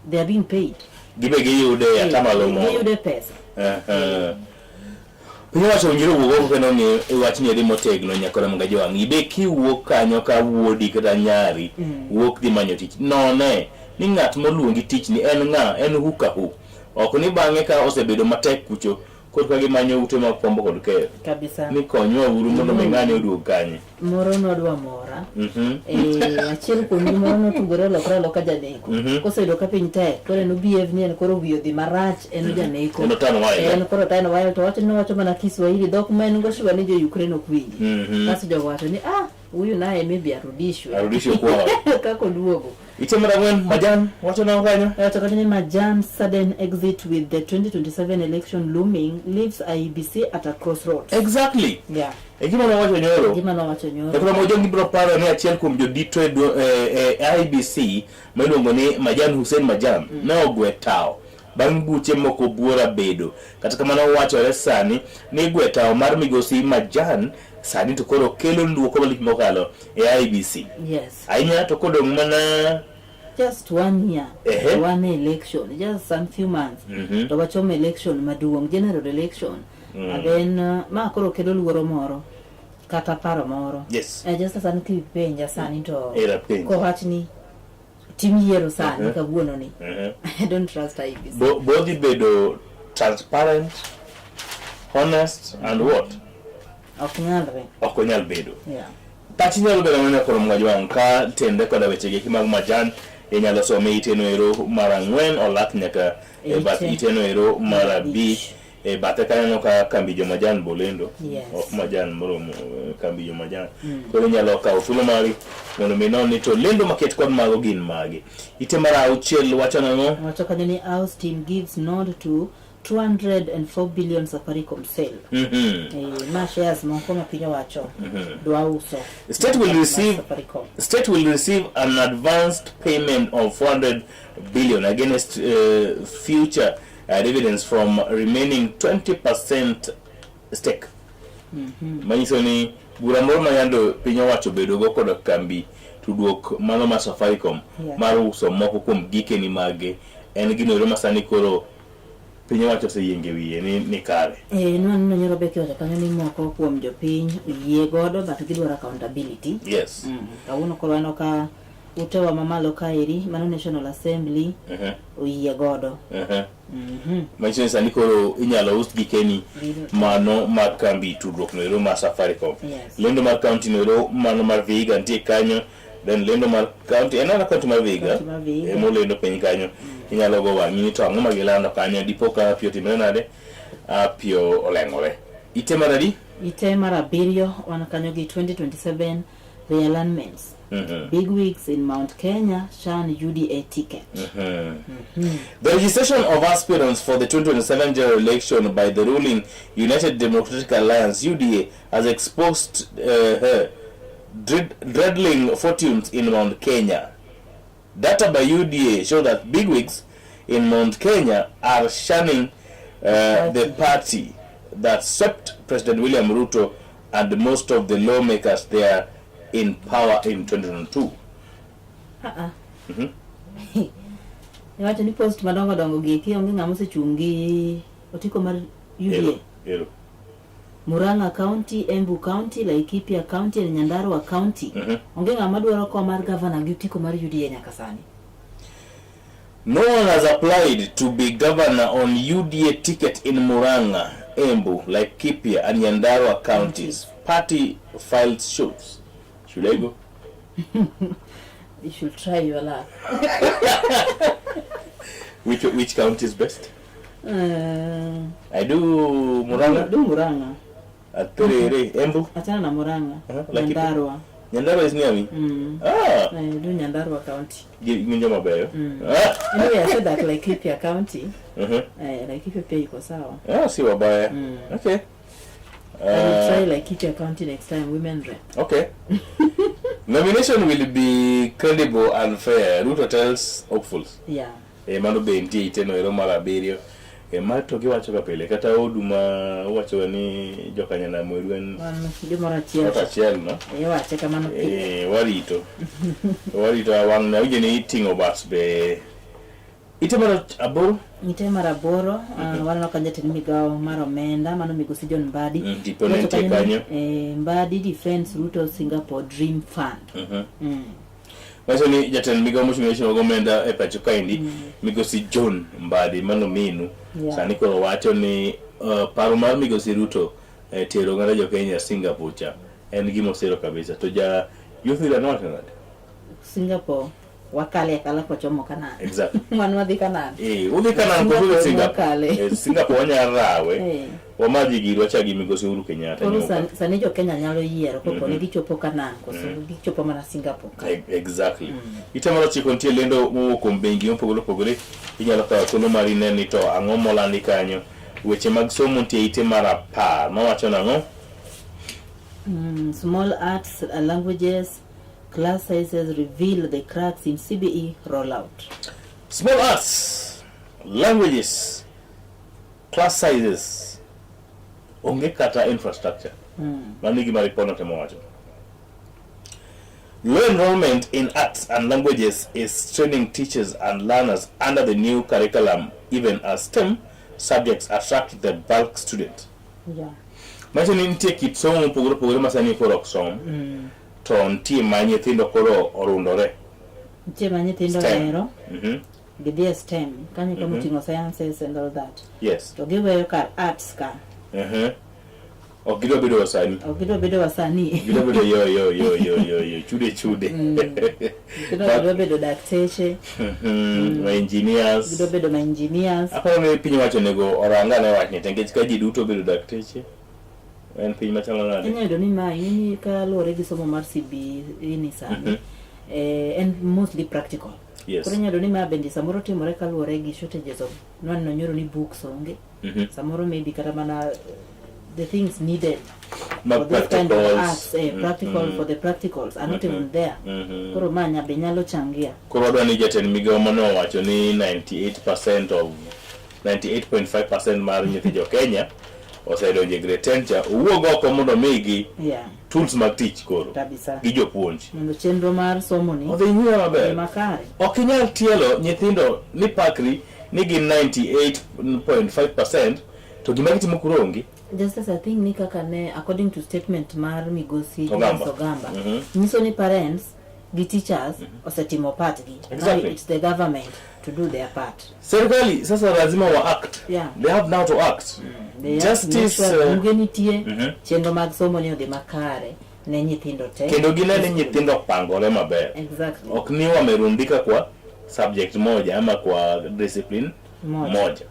They are being paid. Gibe giyude Eh, atamalo moro. Giyude pesa. Aha. Piny owacho owinjore owuog oko kendo ong'i wachni eri motegno nyakora mga jowang' ibe kiwuok kanyo ka wuodi kata nyari wuok dhi manyo tich none ni ng'at moluongi tich ni en ng'a en who ka who ok ni bang'e ka osebedo matek kucho korka gimanyo ute mag fwambo kod keyo Kabisa. ni konywa uru mondo mi ng'ani oduog kanye Moro nodwa mora. Eh, achiel kuomgi moro notugore olokore aloka janeko. Koseyudo ka piny tek, koro en obehave ni en koro wiye odhi marach, en ojaneko. En otan wild. En koro otan wild to wacho ni owacho mana Kiswahili, dhok ma en go sure ni jo Ukraine ok winji. Kasto jogo wacho ni ah, huyu naye maybe arudishwe. Arudishwe kwao. Kaka oduogo. Ite mar ang'wen Majan wacho nang'o kanyo? Wacho kanyo ni Majan sudden exit with the 2027 election looming leaves IEBC at a crossroads. Exactly. Yeah. E gima nowacho nyoro. Gima nowacho nyoro. Nyakoro Mojong ibiro paro ni achiel kuom jodito e e, e IBC ma iluongo ni Majan Hussein Majan ne ogwe tawo bang' buche moko buora bedo. Kata kamano wachore sani ni gwe tawo mar migosi Majan sani to koro kelo luoko malich mokalo e IBC. Yes. Ahinya to kodong' mana Just one year. Ehe. One election. Just some few months. To wachomo election maduong', general election. And then ma koro kelo luoro moro kata paro moro. Yes. Eh, just sani kipenja sani to Era penj. kowach ni tim yiero sani kawuono ni. I don't trust IEBC. Bodhi bedo transparent, honest and what? Ok nyalre. Ok onyal bedo. Yeah. Pachi nyalo bedo mana koro mwajwang' ka tenre koda weche gi mag majan inyalo some iteno ero mar ang'wen olak nyaka e bath Ite. iteno ero mar abich e bathe kanyo ka kambi jomajan bolendo Yes. ok majan moromo eh, kambi jomajan koro inyalo kawo thuolo mari mondo mi non ni to lendo maket kod mago gin mage ite mar auchiel wacho nang'o Wacho kanyo ni Austin gives nod to 204 billion Safaricom sale. Eh, ma shares moko ma piny owacho dwa uso. State will Mar receive Safaricom. State will receive an advanced payment of 400 billion against future dividends from remaining 20% stake. Manyiso ni bura moro ma yando piny owacho bedogo kod kambi tudruok mano mar Safaricom mar uso moko kuom gikeni mage en gino ero ma sani koro piny owacho oseyienge wiye ni kare. Eh, nwaneno nyoro be kiwacho kanyo ni moko kuom jopiny oyie godo but gidwaro accountability. Yes. Kawuono koro waneno ka utewa mamalo kaeri mano National Assembly oyie godo. Manyiso ni sani koro inyalo us gikeni mano mar kambi tudruok no ero mar Safaricom. Yes. Lendo mar county no ero mano mar Vihiga nitie kanyo. Then lendo mar county en mana county mar Vihiga. County mar Vihiga. Ema olendo piny kanyo. Inyalo go wang'i ni to ang'o ma gilando kanyo dipo ka apiyo otimore nade? Apiyo oleng'ore. Ite mar adi? Ite mar abiriyo wan kanyo gi 2027 realignments. Big wigs in Mount Kenya shun UDA ticket. The registration of aspirants for the 2027 general election by the ruling United Democratic Alliance UDA has exposed her dreadling fortunes in Mount Kenya. Data by UDA show that bigwigs in Mount Kenya are shunning the party that swept President William Ruto and most of the lawmakers there in power in 2022. Iwacho ni post madongo dongo gi eki onge ng'ama osechung' gi otiko mar UDA. Ero, ero. Murang'a County, Embu County, Laikipia County and Nyandarua County. Onge ng'ama dwaro kom mar gavana gi otiko mar UDA nyaka sani. No one has applied to be governor on UDA ticket in Murang'a, Embu, Laikipia and Nyandarua counties. Party filed suits. Should I go? You should try your luck. Which county is best? I do Murang'a. Do Murang'a. Aterere, Embu. Achana na Murang'a. Laikipia. Nyandarua. Nyandarua is near me. Ah, Do Nyandarua County. Winjo mabeyo. Ah. Anyway, I said that Laikipia County. Laikipia pia iko sawa. Ah, si wabaya. Okay. I will try Laikipia County next time, women rep. Okay. Nomination will be credible and fair, Ruto tells hopefuls. E, mano be nitie iteno ero mar abiriyo. E, ma to giwacho ga pile kata odu ma uwacho ga ni jokanyanam weru en Wan gimoro achiel. ot achiel no Iwache kamano pile. Eh, warito warito wang' awinjo ni iting'o bas be ite mar aboro Ite mar aboro, waneno ka jatend migawo mar omenda mano migosi John Mbadi. Tipo ne Wacho nitie kanyo ni, kanyo. Mbadi defends Ruto Singapore Dream Fund. Wacho ni jatend migawo mochung' ne weche mag omenda e pacho kaendi migosi John Mbadi mano minu sani koro wacho ni paro mar migosi Ruto e tero oganda jo Kenya Singapore cha en gima osiro kabisa to ja youth leader nowacho nade? Singapore wakale akala kwachomo Canaan. Exactly. Wan wadhi Canaan. Eh, udhi Canaan koso udhi Singapore Singapore? wakale. Eh, Singapore wanyalo rawe. Wamadhi girwa cha gi migosi Uhuru Kenyatta Koro nyuka. sani jo Kenya nyalo yiero kopo ni gichopo Canaan koso gichopo mana Singapore ka. Exactly. Ite mar ochiko nitie lendo mowuok kuom bengi mopogore opogore. Inyalo kawo thuolo mari ine ni to ang'o molandi kanyo. Weche mag somo nitie ite mar 10 mawacho nang'o? Small arts and languages class sizes reveal the cracks in CBE rollout. Small arts, languages, class sizes, onge kata infrastructure. Mano e gima ripodno temo wacho. Low enrollment in arts and languages is training teachers and learners under the new curriculum even as STEM subjects attract the bulk student. Manyiso ni nitie kit somo mopogore opogore ma sani koro ok som to nitie ma nyithindo koro orundore. Nitie ma nyithindo STEM. ohero gidhi e STEM kanyo kama oting'o sciences and all that. To giweyo kar arts ka. Ok gidwa bedo wasani. Ok gidwa bedo wasanii. Gidwa bedo yo yo yo yo yo yo chude chude. Nyithindo gidwa bedo dakteche, Ma engineers. gidwa bedo ma engineers. Aparo ni piny owacho onego orang ane wachni to nikech ka ji duto obedo dakteche en piny machalo nade? Inyalo yudo ni ma ing'e ni kaluwore gi somo mar CBE ni sani en mostly practical. Koro inyalo yudo ni ma bende samoro timore kaluwore gi shortages of nwaneno nyoro ni books onge. Samoro maybe kata mana the things needed Mag for this kind of practicals. arts, practical for the practicals are not even there. Koro ma be nyalo changia. Koro wadwa ni jatend migawo mane owacho ni 98% of 98.5% mar nyithi jo Kenya osedonjo e grade 10 cha owuog oko mondo omigi tools mag tich koro Kabisa. gi jopuonj. Mondo chenro mar somo ni Odhi nyime maber. odhi makare. Ok inyal tielo nyithindo ni pakri ni gin 98.5% to gima gitimo kuro onge. Just as I think ni kaka ne according to statement mar migosi Ogamba. Julius Ogamba nyiso ni parents gi teachers osetimo part gi. Now it's the government to do their part. Serikali sasa lazima wa act. They have now to act. They have to make Justice sure buge nitie, chenro mag somo ni odhi makare ne nyithindo te. Kendo gine ni nyithindo opangore maber. Ok ni wamerundika kwa subject moja ama kwa discipline Moja. moja.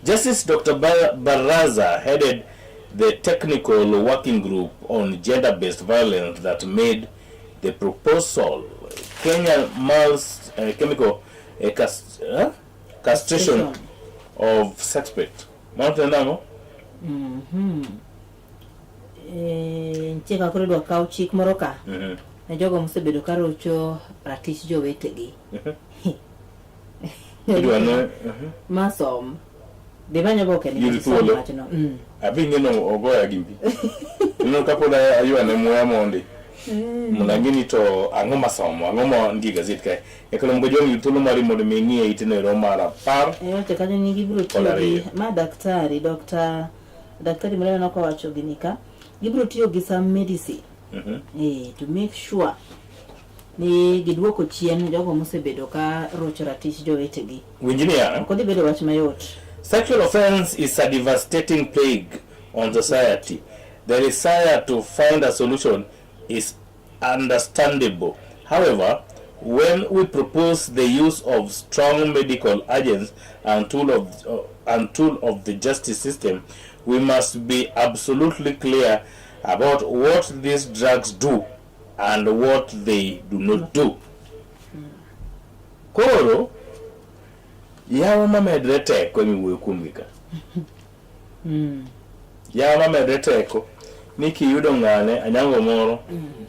Justice Dr. Baraza headed the technical working group on gender-based violence that made the proposal Kenya Males chemical castration of suspect. Mano to nang'o? Nitie kaka koro idwa kaw chik moro ka ne jogo mosebedo ka rocho ratich jowetegi. Idwa ne Ma som. Dhi many oboke ni Yud isom thuolo. wachno. Abi ng'e no ogoya gi mbi. Ineno kapod aywane muya mondi. Mondo ang'e ni to ang'o masomo, ang'o ma nitie e gazet kae. Nyaka lombo jong yud thuolo mari mondo mi ing'iye iteno ero mar 10. Iwacho kanyo ni gibiro Kod tiyo gi ariyo. ma daktari, Dr. Daktari moro aneno kowacho gini ka. Gibiro tiyo gi some medicine. To make sure ni giduoko chien jogo mosebedo ka rocho ratich jowetegi. Winj niya. Ok odhi bedo wach mayot. Sexual offense is a devastating plague on society. The desire to find a solution is understandable. However, when we propose the use of strong medical agents and tool of the justice system, we must be absolutely clear about what these drugs do and what they do not do. Koro yawa mamedre teko emiwuoyo kuomgi ka. Yawa mamedre teko ni kiyudo ng'ane anyango moro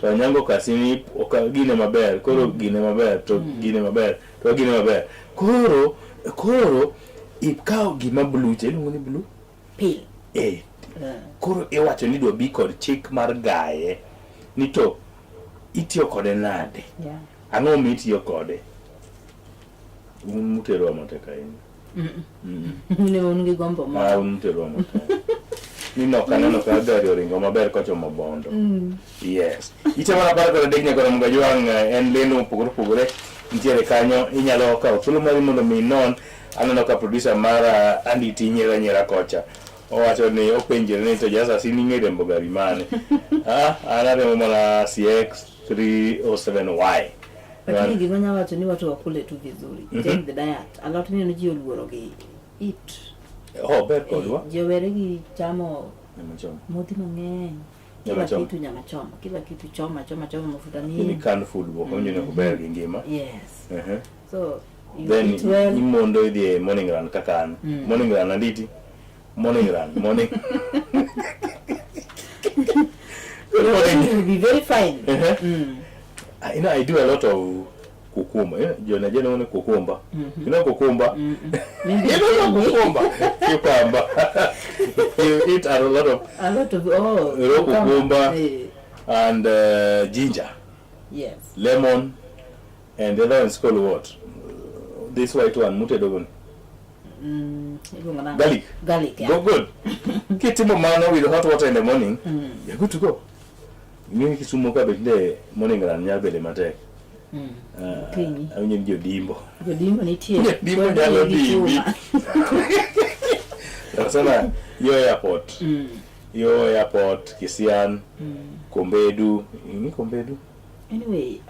to anyango kasi ni ok gine maber koro gine maber to gine maber to gine maber koro Ikawo gima blue cha iluongo ni blue Pill. Eh. Koro iwacho ni idwa bi kod chik mar gaye ni to itiyo kode nade? Yeah. Ang'o mitiyo kode? Un muterowa matek ahinya. Ne un gi gombo moro. Ah, un muterowa matek. Ni nok aneno ka gari oringo maber kochomo Bondo. Yes. Ite mar 13 nyaka Ramogi Ajwang' en lendo mopogore opogore nitiere kanyo inyalo kawo thuolo mari mondo mi inon. Aneno ka producer mara Andy nyiera nyiera kocha. Owacho ni openjore ni to Jasas in ing'e riembo gari mane? Ah, an ariembo mana CX 307Y. Lakini gima nya wacho ni watu wakule tu vizuri. Change the diet. Alot mineno ji oluoro gi eat. Oh, ber kodwa. Ji owere gi chamo Nyama choma. modhi mang'eny. Nyama Kila choma. kitu nyama choma, kila kitu choma choma choma mafuta Ni mingi. canned food go konyo ne ber gi ngima. Yes. So you Then eat well. imondo idhi e morning run kaka an. Morning run anditi. Morning run, morning. Good morning. You will be very fine. You know, I do a lot of cucumber. You know, jo Nigeria want cucumber. You know cucumber? Maybe You don't know cucumber. Cucumber. You eat a lot of a lot of oh raw cucumber Eh, and ginger, yes. lemon, and the other one is called what? This white one, mutedogon. Iluongo nang'o? Garlic. Garlic, yeah. Go good. Kitimo mano with hot water in the morning, you're good to go. Ing'e Kisumu ka bet ne morning run nyalo bedo matek. Ah, Okinyi. Awinjo ni jodimbo. Jodimbo nitie. Jodimbo Pod nyalo nigi dimbi. chuma. Sana sana yo airport. Yo airport, Kisian, Kombedu. Ing'e Kombedu? Anyway,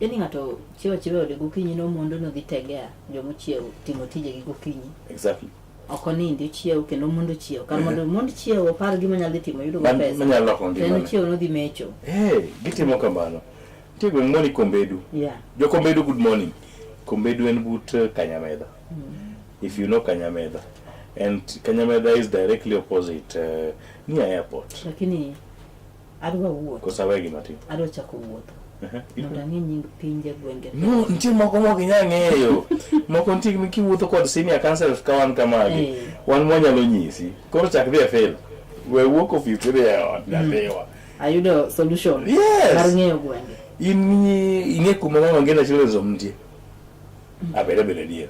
yani ng'ato chiewo achiewa e ode gokinyi nomondo nodhi tegea jomochiew timo tijegi gokinyi. Exactly. Ok onindi ochiew kendo mondo ochiew. Kar mondo mond chiew opar gima onyalo dhi timo oyudo go pesa. Manyalo loko To en ngimane. ochiew nodhi mecho. Hey, gitimo kamano. Nitie gweng' moro ni Kombedu. Yeah. Jo Kombedu good morning. Kombedu en but Kanyamedha. If you know Kanyamedha. And Kanyamedha is directly opposite near airport. Lakini adwa wuotho. Koso awe gima tin. Adwa chako wuotho. Uh-huh. Mondo ang'e nying pinje gwenge. No, nitie moko mok inyal ng'eyo. Moko nitie kiwuotho kod senior councils ka wan kamagi. Wan mwanyalo nyisi. Koro chak dhi e field. We wuok ofis idhi e ot nyathiwa. Ayudo solution Yes. mar ng'eyo gwenge. In ing'e kuma Mama Ngina Children's Home nitie. Abeda beda adier.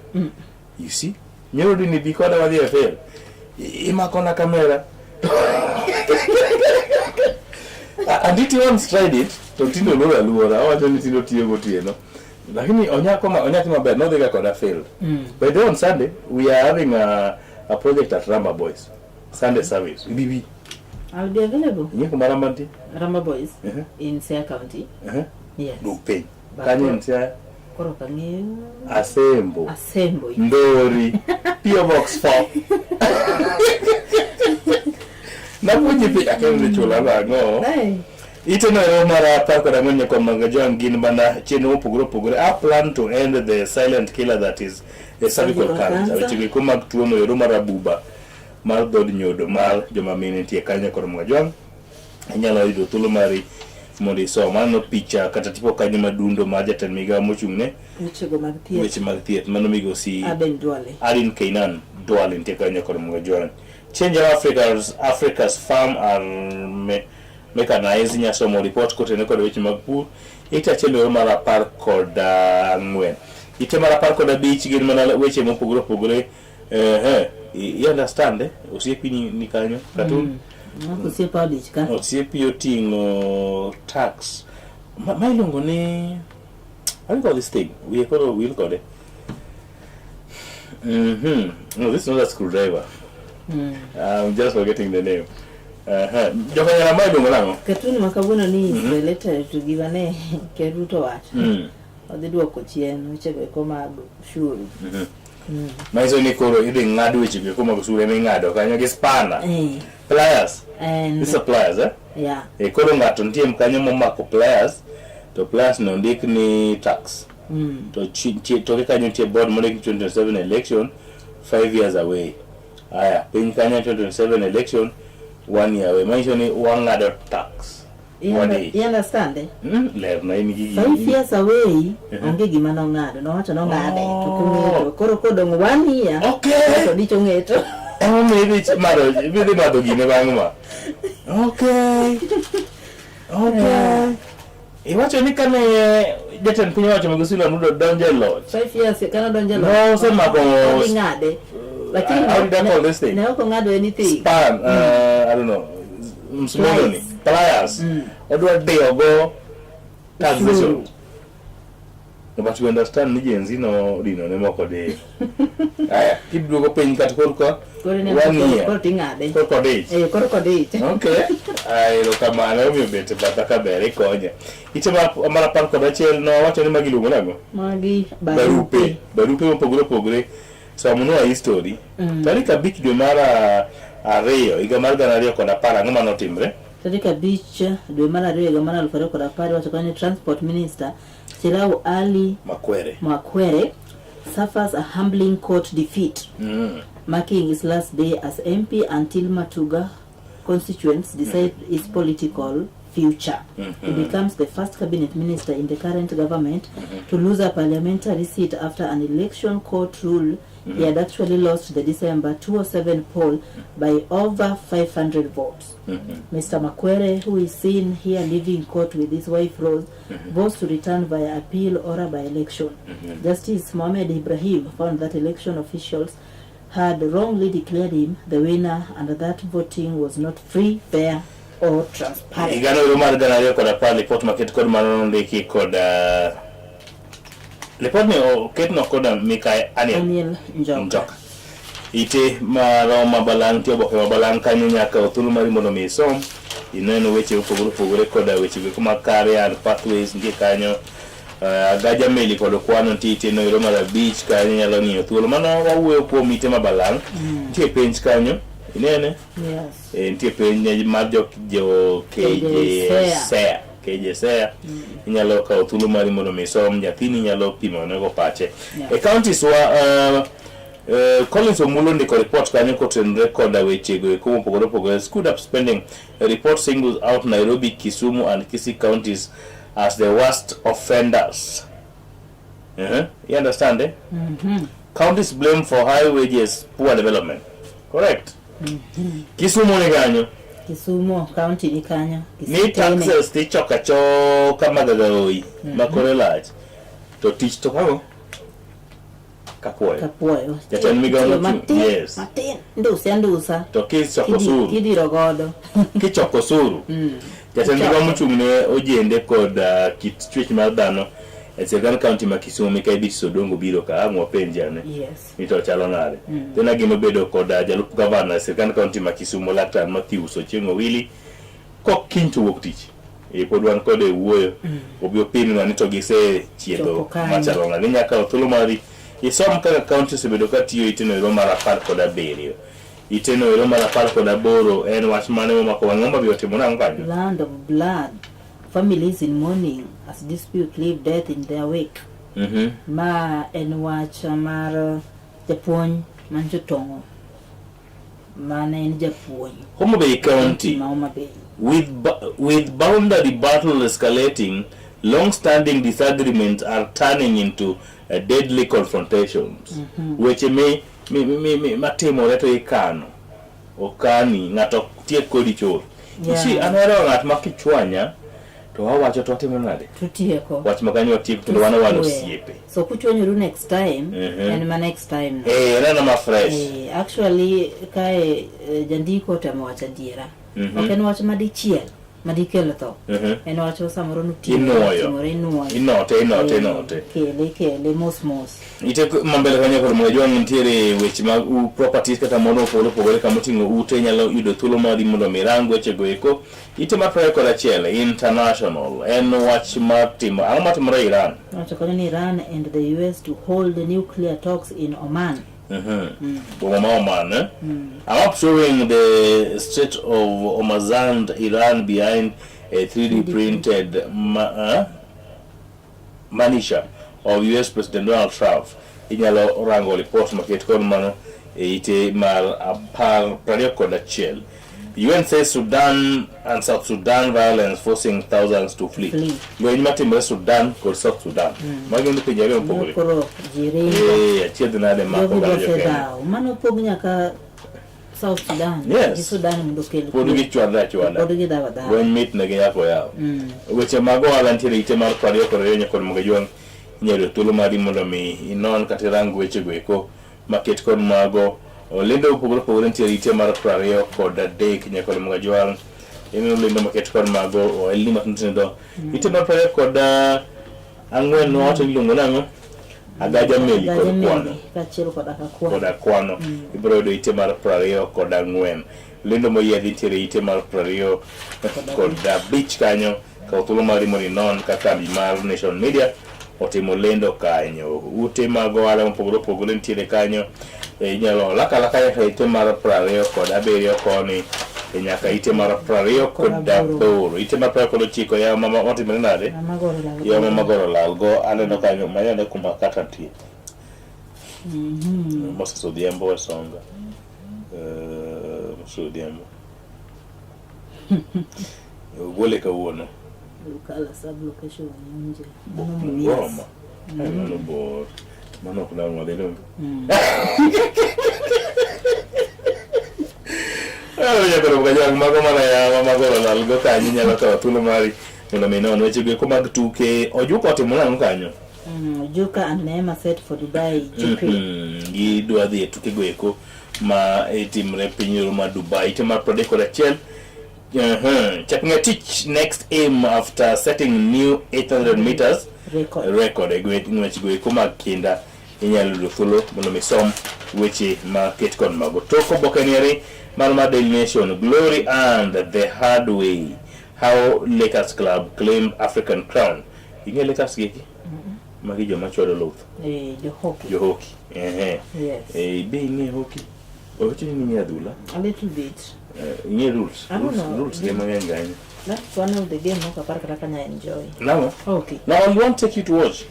You see? Nyoro dini bi koda wadhi e field. Imakona kamera. Anditi once tried it, to tinde oloro aluora, owacho ni tinde otiyo gotieno. Lakini onyako ma onyako maber, nodhiga koda field. By the way, on Sunday, we are having a project at Ramba Boys. Sunday service. Bibi. I'll be available. Ing'e kuma Ramba nitie? Ramba Boys in Siaya County. Yes. Duk piny. But Kanyo en Siaya. Koro ok ang'eyo. Asembo. Asembo. Ndori. PO Box 4. Napuonji piny akia ni chula nang'o. Hey. Ite no ero mar 14 nyaka Mangajwang' gin mana chenro mopogore opogore. A plan to end the silent killer that is the cervical Cervical cancer. cancer. Weche go mag tuo no ero mar abuba mar dhod nyodo mar joma mine nitie kanyo kod Mangajwang'. Inyalo yudo thuolo mari mondo isom. Aneno picha kata tipo kanyo madundo mar jatend migao mochung' ne Wechego mag thieth. weche mag thieth mano migosi Aden Duale. Arin Keinan Duale nitie kanyo kod Mangajwang'. Change Africa's farm are mechanized nyasomo report kotenore kod weche mag pur ite achiel ero mar 14. Ite mar 15 gin mana weche mopogore opogore. I understand eh? Osiepi ni kanyo katun. Mako osiepa odich ka. Osiepi oting'o tax ma iluongo ni how do you call this thing? Wiye koro wil kode. No, this is not a screwdriver. I'm just forgetting the name. Jokanyana ma iluongo nang'o? Katun ma kawuono ni is related to gima ne Ker Ruto wacho. Odhi duoko chien wechego eko mag ushuru. Manyiso ni koro idhi ng'ad weche go eko mag osuru ema ing'ado kanyo gi spanner. Pliers. And These are pliers, eh? Yeah. Koro ng'ato nitie kanyo momako pliers to pliers no ondik ni tax. To toke kanyo nitie board mondik ni 2027 election 5 years away. Aya, piny kanyo 2027 election 1 year away. Manyiso ni wang'ado tax. Wadich. You understand? Eh? Ler na in gi 5 years away onge gima nong'ado nowacho nong'ade to kong'eto koro kodong' one year okay. to dich ong'eto. Emomiyo idhi madho idhi madho gine bang' ma. Okay. Okay. Iwacho ni kane jatend piny owacho Migosi William Ruto donjo e loch. 5 years kana donjo e loch. Nosemako Odhi ng'ade. Lakini How did I call this thing? ne ok ong'ado anything. Span, I don't know. Msumeno ni. Pliers. Odwa diyo go taxation. No, but you understand ni Gen Z no dino ne moko diyo. Aya, kiduogo piny kata korka Koro ne one year. koro ting'ade. Korka odich. Eh, koro kodich. Okay. Ai, erokamano omiyo bet e batha ka ber ikonya. Ite mar 11 nowacho ni magi iluongo nang'o? Magi Barupe. Barupe mopogore opogore. Somonwa history. Tarik 5 dwe mar 2 higa mar 2010 ang'o manotimre? Tarik 5 dwe mar 2 higa mar 2010 iwacho kanyo ni Transport Minister Chirau Ali Makwere. Makwere suffers a humbling court defeat, marking his last day as MP until Matuga constituents decide his political future. He becomes the first cabinet minister in the current government to lose a parliamentary seat after an election court rule he had actually lost the December 2007 poll by over 500 votes. Mr. Makwere, who is seen here leaving court with his wife Rose, vows to return via appeal or a by-election. Justice Mohamed Ibrahim found that election officials had wrongly declared him the winner and that voting was not free, fair or transparent. Higano ero mar 2010 lipot maket kod mano nondiki kod lipotni oketno kod Mikai Aniel Aniel Njoka. Njoka. Ite maroma balang' nitie oboke ma balang' kanyo nyaka thuolo mari mondo mi isom inen weche mopogore opogore koda weche go mag career and pathways nitie kanyo. Agaja meli kod kwano nitie ite no ero mar 5 kanyo inyalo ng'iyo thuolo mano wawuoyo kuom ite ma balang'. Nitie penj kanyo inene? Yes. Nitie penj mar jo KJSEA. KJSEA inyalo kawo thuolo mari mondo mi isom nyathini inyalo pimo nego pache. E counties wa Collins Omulo ndiko report kanyo kotenore koda wechego eko mopogore opogore. Screwed up spending report singles out Nairobi, Kisumu and Kisii counties as the worst offenders. You understand, eh? Counties blamed for high wages, poor development. Correct. Kisumu ni kanyo. Kisumu county ni kanyo. Ni taxes tichoko achoka magagaoi makore lach. To tich to kang'o? Kapuoyo. Kapuoyo. Jatend migawo Tiyo mochung' matin, yes. matin, ndusa ndusa. To kichoko osuru. Kidhiro godo. Kichoko osuru. Jatend migawo mochung' ne ojende kod kit chwech mar dhano e sirkand county ma Kisumu Mikai Beatrice Odongo biro ka ang' wapenje ane. Yes. Ni to chalo nade. Then ageno bedo kod jalup gavana e sirkand county ma Kisumu Laktar Matthews Ochieng' Owili kok kiny to wuok tich. Pod wan kode e wuoyo. Obi opimnwa ni to gise chiedho machalo nade. Inyalo kawo thuolo mari isom kaka county osebedo ka tiyo iteno ero mar 17. Iteno ero mar 18 en wach mane momako wang' Homa Bay otimo nang'o kanyo? Land of blood. Families in mourning as dispute leave death in their wake. Ma en wach mar japuonj manjotong'o mane en japuonj. Homa Bay County. Ma Homa Bay. With boundary battle escalating, long-standing disagreements are turning into deadly confrontations. Weche mi mi matimore to ikano. Okani ng'ato tiek kodi chuth. You see, an ahero ng'at ma kichwanya to wawacho to watimo nade? Tutieko. Wach ma kanyo watieko kendo wan wan osiepe. So kuchwanyoru next time, en ma next time no. En ma fresh. Actually kae jandiko otemo wacho adiera. Ok en wach madichiel madikel tho. En wach ma samoro Inuoyo. Inuoyo. Inote, inote, inote. Kele, kele mos mos. Ite mambele kanyo kod Mwajwang' nitiere weche mag properties kata mondo opogore opogore kama oting'o ute inyalo yudo thuolo mari mondo mi irang wechego eko. Ite mar 21 international en wach mar timo ang'o matimore Iran? Wacho kanyo ni Iran and the US to hold nuclear talks in Oman. Boma ma Oman, eh? I'm observing the Strait of Hormuz, Iran behind a 3D printed manisha of US President Donald Trump. Inyalo rango report maket kod mano e ite mar 21. UN says Sudan and South Sudan violence forcing thousands to flee. Flee. Lweny matimore Sudan kod South Sudan. Magi gin pinje ariyo mopogore. Koro ji ringo. Eh, achiedh nade mako Jogi oganda jo Kenya. osedhawo. Mano pog nyaka South Sudan. Yes. Gi Sudan mondo okel Pod kwe. gichwadre achwada. Pod gidhawo adhawa. Lweny mit ne gi yako yawo. Weche mag ohala nitiere ite mar 22 nyaka kod Mugajwang' inyalo yudo thuolo mari mondo mi inon kata irang wechego eko maket kod mago. Lendo mopogore opogore nitiere ite mar 23 nyaka kod Mugajwang'. Ineno lendo maket kod mago ohelni matindo tindo. Ite mar 24 nowacho ni iluongo nang'o? Agaja meli Agaja kod meli kwano kaachiel koda ka kwano. koda kwano ibiro yudo ite mar 24. Lendo moyiedhi nitiere ite mar 25 kanyo. Kaw thuolo mari mondo inon ka kambi mar Nation Media otimo lendo kanyo. Ute mag ohala mopogore opogore nitiere kanyo. Inyalo laka alaka nyaka ite mar 27 koni nyaka ite mar 28. Ite mar 29 yawo mama otimore nade? Mama goro lal. Yawo mama goro lal go aneno kanyo manene kuma kata nitie. Moses Odhiambo Wesonga. Moses Odhiambo. Ogole kawuono. Lukala sub location Wanyonje. Mano Mumias. Bungoma. Ai, mano bor. Mano ok dang' wadhi dong. Nyakoro kajwang' mago mana yawa magoro lal go kanyo inyalo kawo thuolo mari mondo mi inon weche go eko mag tuke. Ojuka otimo nang'o kanyo? Ojuka and Neema set for Dubai GP. Gidwa dhi e tukego eko ma itimre piny oro ma Dubai. Ite mar 31. Chepngetich next aim after setting new 800 meters record, record e ng'wech go eko mag kinda. Inyalo yudo thuolo mondo mi som weche maket kod mago. Tok oboke nieri mar Daily Nation, Glory and the hard way, how Lakers club claimed African crown. Ing'e Lakers gi eki? Magi joma chwado luth. Jo hockey. Jo hockey. Ehe. Yes. Be ing'e hockey? Owacho ni ing'e adhula? A little bit. Ing'e rules? I don't Rules, know. rules ge mang'eny ga ahinya. That's one of the game ok apar kata kanya enjoy. Nang'o? Okay. Now I won't take you to watch.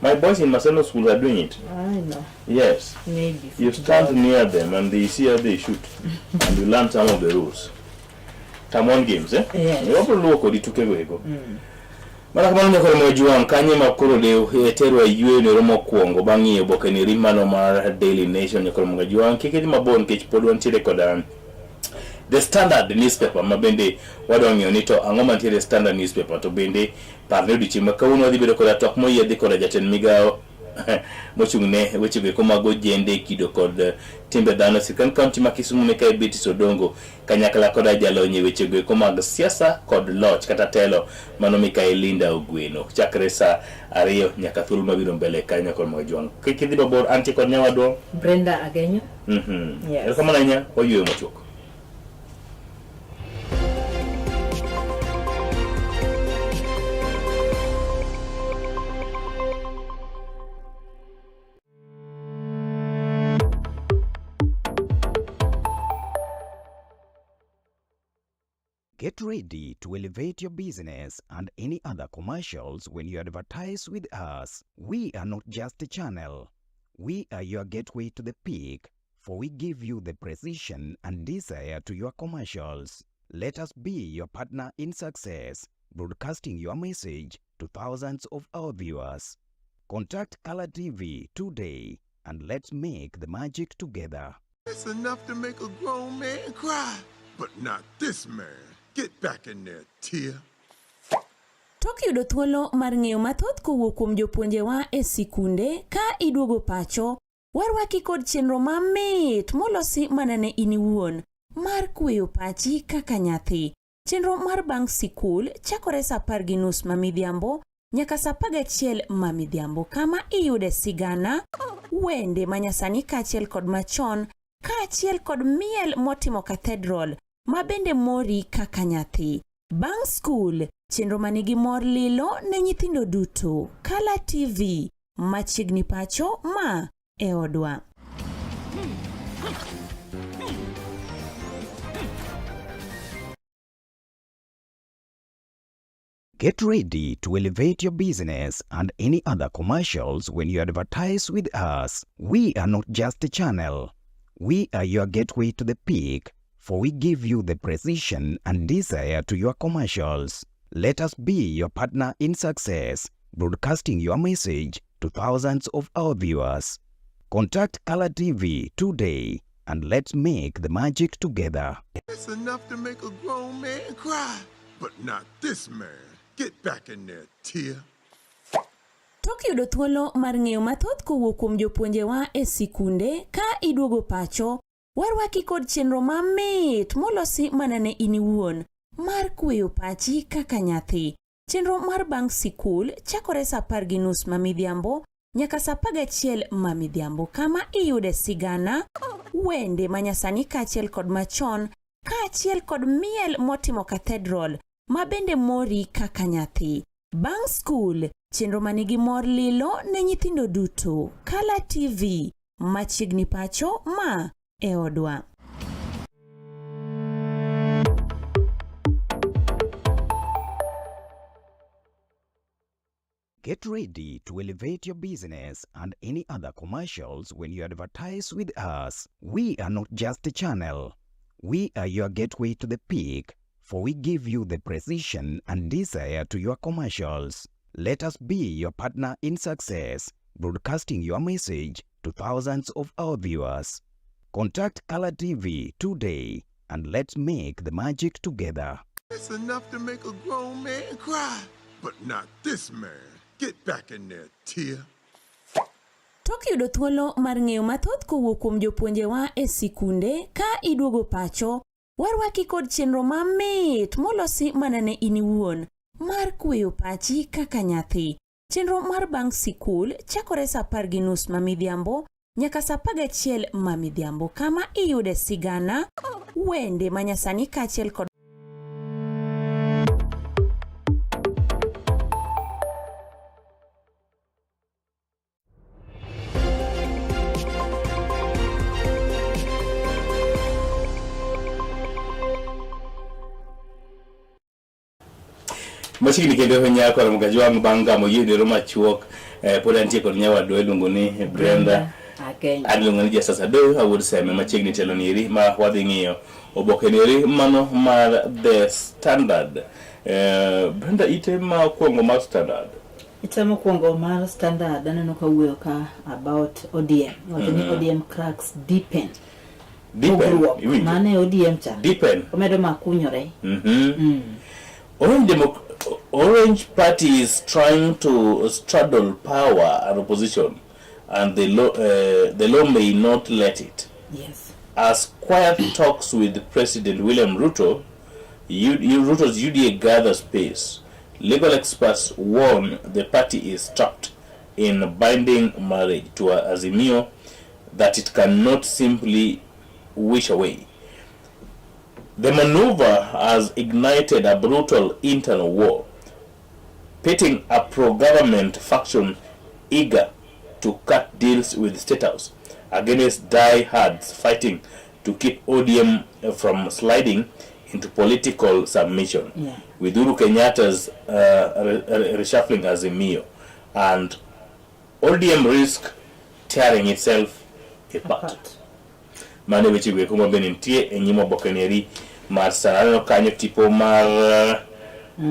My boys in Maseno school are doing it. I know. Yes. Maybe. You stand near them and they see how they shoot and you learn some of the rules. Term one games, eh? Yes. Wabro luwo kodi tukego eko. Mana kamano nyakoro Mwajuang' kanye ma koro de terwa e yweyo nero mokwongo bang' ng'iyo oboke ni mano mar Daily Nation nyakoro Mwajuang' kik idhi mabor nikech pod wantiere kod The Standard newspaper ma bende wadwa ng'iyo ni to ang'o mantiere e Standard newspaper to bende par ni odiochieng' ma kawuono wadhi bedo koda twak moyiedhi koda jatend migawo mochung' ne weche go eko mag ojende kido kod timbe dhano e sirkand kaunti ma Kisumu Mikayi Beatrice Odongo kanyakla koda jalony e weche go eko mag siasa kod loch kata telo mano Mikayi Linda Ogweno chakre saa 2 nyaka thuolo mabiro mbele kanyo kod Mwajuang'. Kik idhi mabor, antie kod nyawadwa Brenda Agenyo. Yes. Erokamano ahinya, wayueyo machuok. Get ready to elevate your business and any other commercials when you advertise with us. We are not just a channel. We are your gateway to the peak, for we give you the precision and desire to your commercials. Let us be your partner in success, broadcasting your message to thousands of our viewers. Contact Color TV today and let's make the magic together. It's enough to make a grown man cry, but not this man. Get back in there, Tia. Tok yudo thuolo mar ng'eyo mathoth kowuok kuom jopuonjewa e sikunde ka iduogo pacho, warwaki kod chenro mamit molosi mana ne in iwuon mar kweyo pachi kaka nyathi. Chenro mar bang' sikul chakore saa 10:30 ma midhiambo nyaka saa 11 ma midhiambo kama iyude sigana, wende manyasani kaachiel kod machon kaachiel kod miel motimo cathedral ma bende mori kaka nyathi. Bang' skul, chenro manigi mor lilo ne nyithindo duto. Kala TV, machiegni pacho ma e odwa. Get ready to elevate your business and any other commercials when you advertise with us. We are not just a channel. We are your gateway to the peak, for we give you the precision and desire to your commercials. Let us be your partner in success, broadcasting your message to thousands of our viewers. Contact Color TV today and let's make the magic together. It's enough to make a grown man cry, but not this man. Get back in there, Tia. Tok yudo thuolo mar ng'eyo mathoth kowuok kuom jopuonjewa e sikunde ka iduogo pacho, warwaki kod chenro mamit molosi mana ne in iwuon mar kweyo pachi kaka nyathi. Chenro mar bang' sikul chakore sa apar gi nus ma midhiambo nyaka sa apar gachiel ma midhiambo kama iyude sigana, wende manyasani kaachiel kod machon kaachiel kod miel motimo cathedral ma bende mori kaka nyathi. Bang' skul, chenro ma nigi mor lilo ne nyithindo duto. Kala TV, machiegni pacho ma e odwa. Get ready to elevate your business and any other commercials when you advertise with us. We are not just a channel. We are your gateway to the peak, for we give you the precision and desire to your commercials. Let us be your partner in success, broadcasting your message to thousands of our viewers. Contact Color TV today and let's make the magic together. It's enough to make a grown man cry, but not this man. Get back in there, Tia. Tok yudo thuolo mar ng'eyo mathoth kowuok kuom jopuonjewa e sikunde ka iduogo pacho, warwaki kod chenro mamit molosi mana ne in iwuon mar kweyo pachi kaka nyathi. Chenro mar bang' sikul chakore sa apar gi nus ma midhiambo nyaka sa apar gachiel ma midhiambo kama iyude sigana, wende manyasani kaachiel kod Machiegni kendo nyako Ramogi Ajwang' bang' gamo yienero machuok eh, pod antie kod nyawadwa iluongo ni Brenda Akenya. an iluongo ni Jasas Adoyo awuod Seme machiegni telo nieri ma wadhi ng'iyo oboke nieri mano mar The Standard. Eh, Brenda ite ma okwongo mar Standard. Ite mokwongo mar Standard aneno ka wuoyo ka about ODM. Wacho ni ODM cracks deepen. Deepen, Pogruok. iwinjo? Mano e ODM cha. Deepen. Omedo makunyore. Orange Party is trying to straddle power and opposition, and the law may not let it. As quiet talks with President William Ruto, Ruto's UDA gathers pace. Legal experts warn the party is trapped in binding marriage to Azimio that it cannot simply wish away. The maneuver has ignited a brutal internal war, pitting a pro-government faction eager to cut deals with State House against diehards fighting to keep ODM from sliding into political submission. With Uhuru Kenyatta's reshuffling Azimio and ODM risk tearing itself apart. Apart. Mano e weche go eko mabende nitie e nyim oboke nieri mar sana. Aneno kanyo tipo mar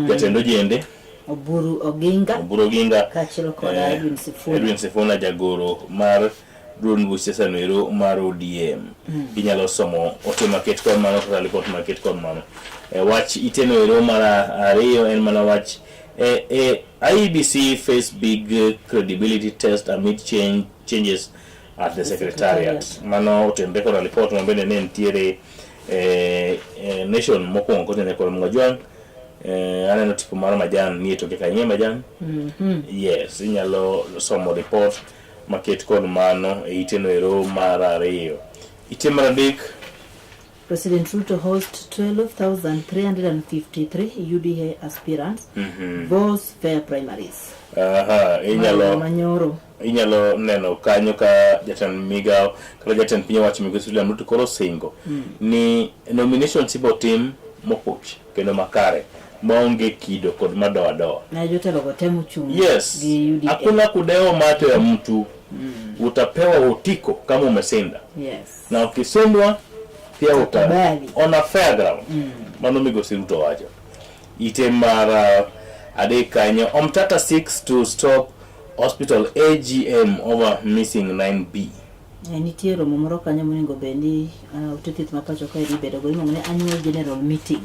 jatend ojende Oburu Oginga Oburu Oginga kaachiel kod Edwin Sifuna. Edwin Sifuna jagoro mar duond buch siasa no ero mar ODM. Inyalo somo ote maket kod mano kata lipot maket kod mano. Wach ite no ero mar ariyo en mana wach IEBC face big credibility test amid changes at the secretariat. Mano otenre koda lipot ma bende ne nitiere Nation mokwongo kotenre kod Mgajwang'. Aneno tipo mar majan nie toke kanyo, ing'e majan? Yes, inyalo somo report maket kod mano e ite no ero mar ariyo. Ite mar adek. President Ruto hosts 12,353 UDA aspirants, vows fair primaries. Aha, inyalo Manyoro. Inyalo neno kanyo ka jatend migawo kata jatend piny owacho migosi William Ruto koro singo ni nominations ibo tim mopuch kendo makare maonge kido kod madoadoa. Na jotelo go temo chung' Yes, gi UDA. hakuna kudewa macho ya mtu. Utapewa otiko kama umeshinda. Na ukishindwa Thiewo ka Stakabadhi. on a fair ground. Mano migosi Ruto wacho. Ite mar adek kanyo Omtata seeks to stop hospital AGM over missing 9B. Nitie romo moro kanyo monego bed ni ute thieth ma pacho kae dhi bedogo iluongo ni annual general meeting.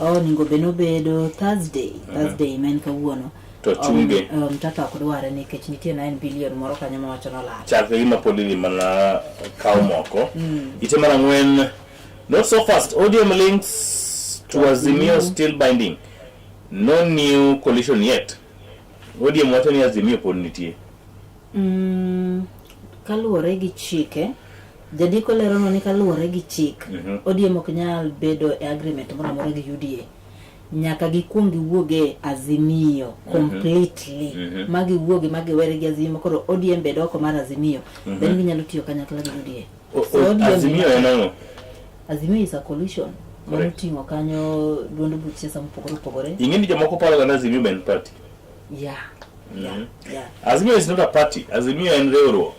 Onego bed ni obedo Thursday, Thursday ma en kawuono. To chunge. Mtata ok dware nikech nitie 9 billion moro kanyo mawacho nolal. Chal ka gima pod idhi mana kaw moko. Ite mar ang'wen not so fast ODM links to Azimio still binding. No new coalition yet. ODM wacho ni Azimio pod nitie. Kaluwore gi chike, jandiko leronwa ni kaluwore gi chik, ODM ok nyal bedo e agreement moro amora gi UDA. Nyaka gikuong giwuog e Azimio completely. Ma giwuogi ma giwere gi Azimio koro ODM bed oko mar Azimio. Then ginyalo tiyo kanyakla gi UDA. So ODM Azimio en ang'o? Azimio is a coalition Correct. manoting'o kanyo duond buch siasa mopogore opogore. Ing'e ni jomoko paro ga ni Azimio be en party. Yeah. Azimio is not a party. Azimio en riwruok.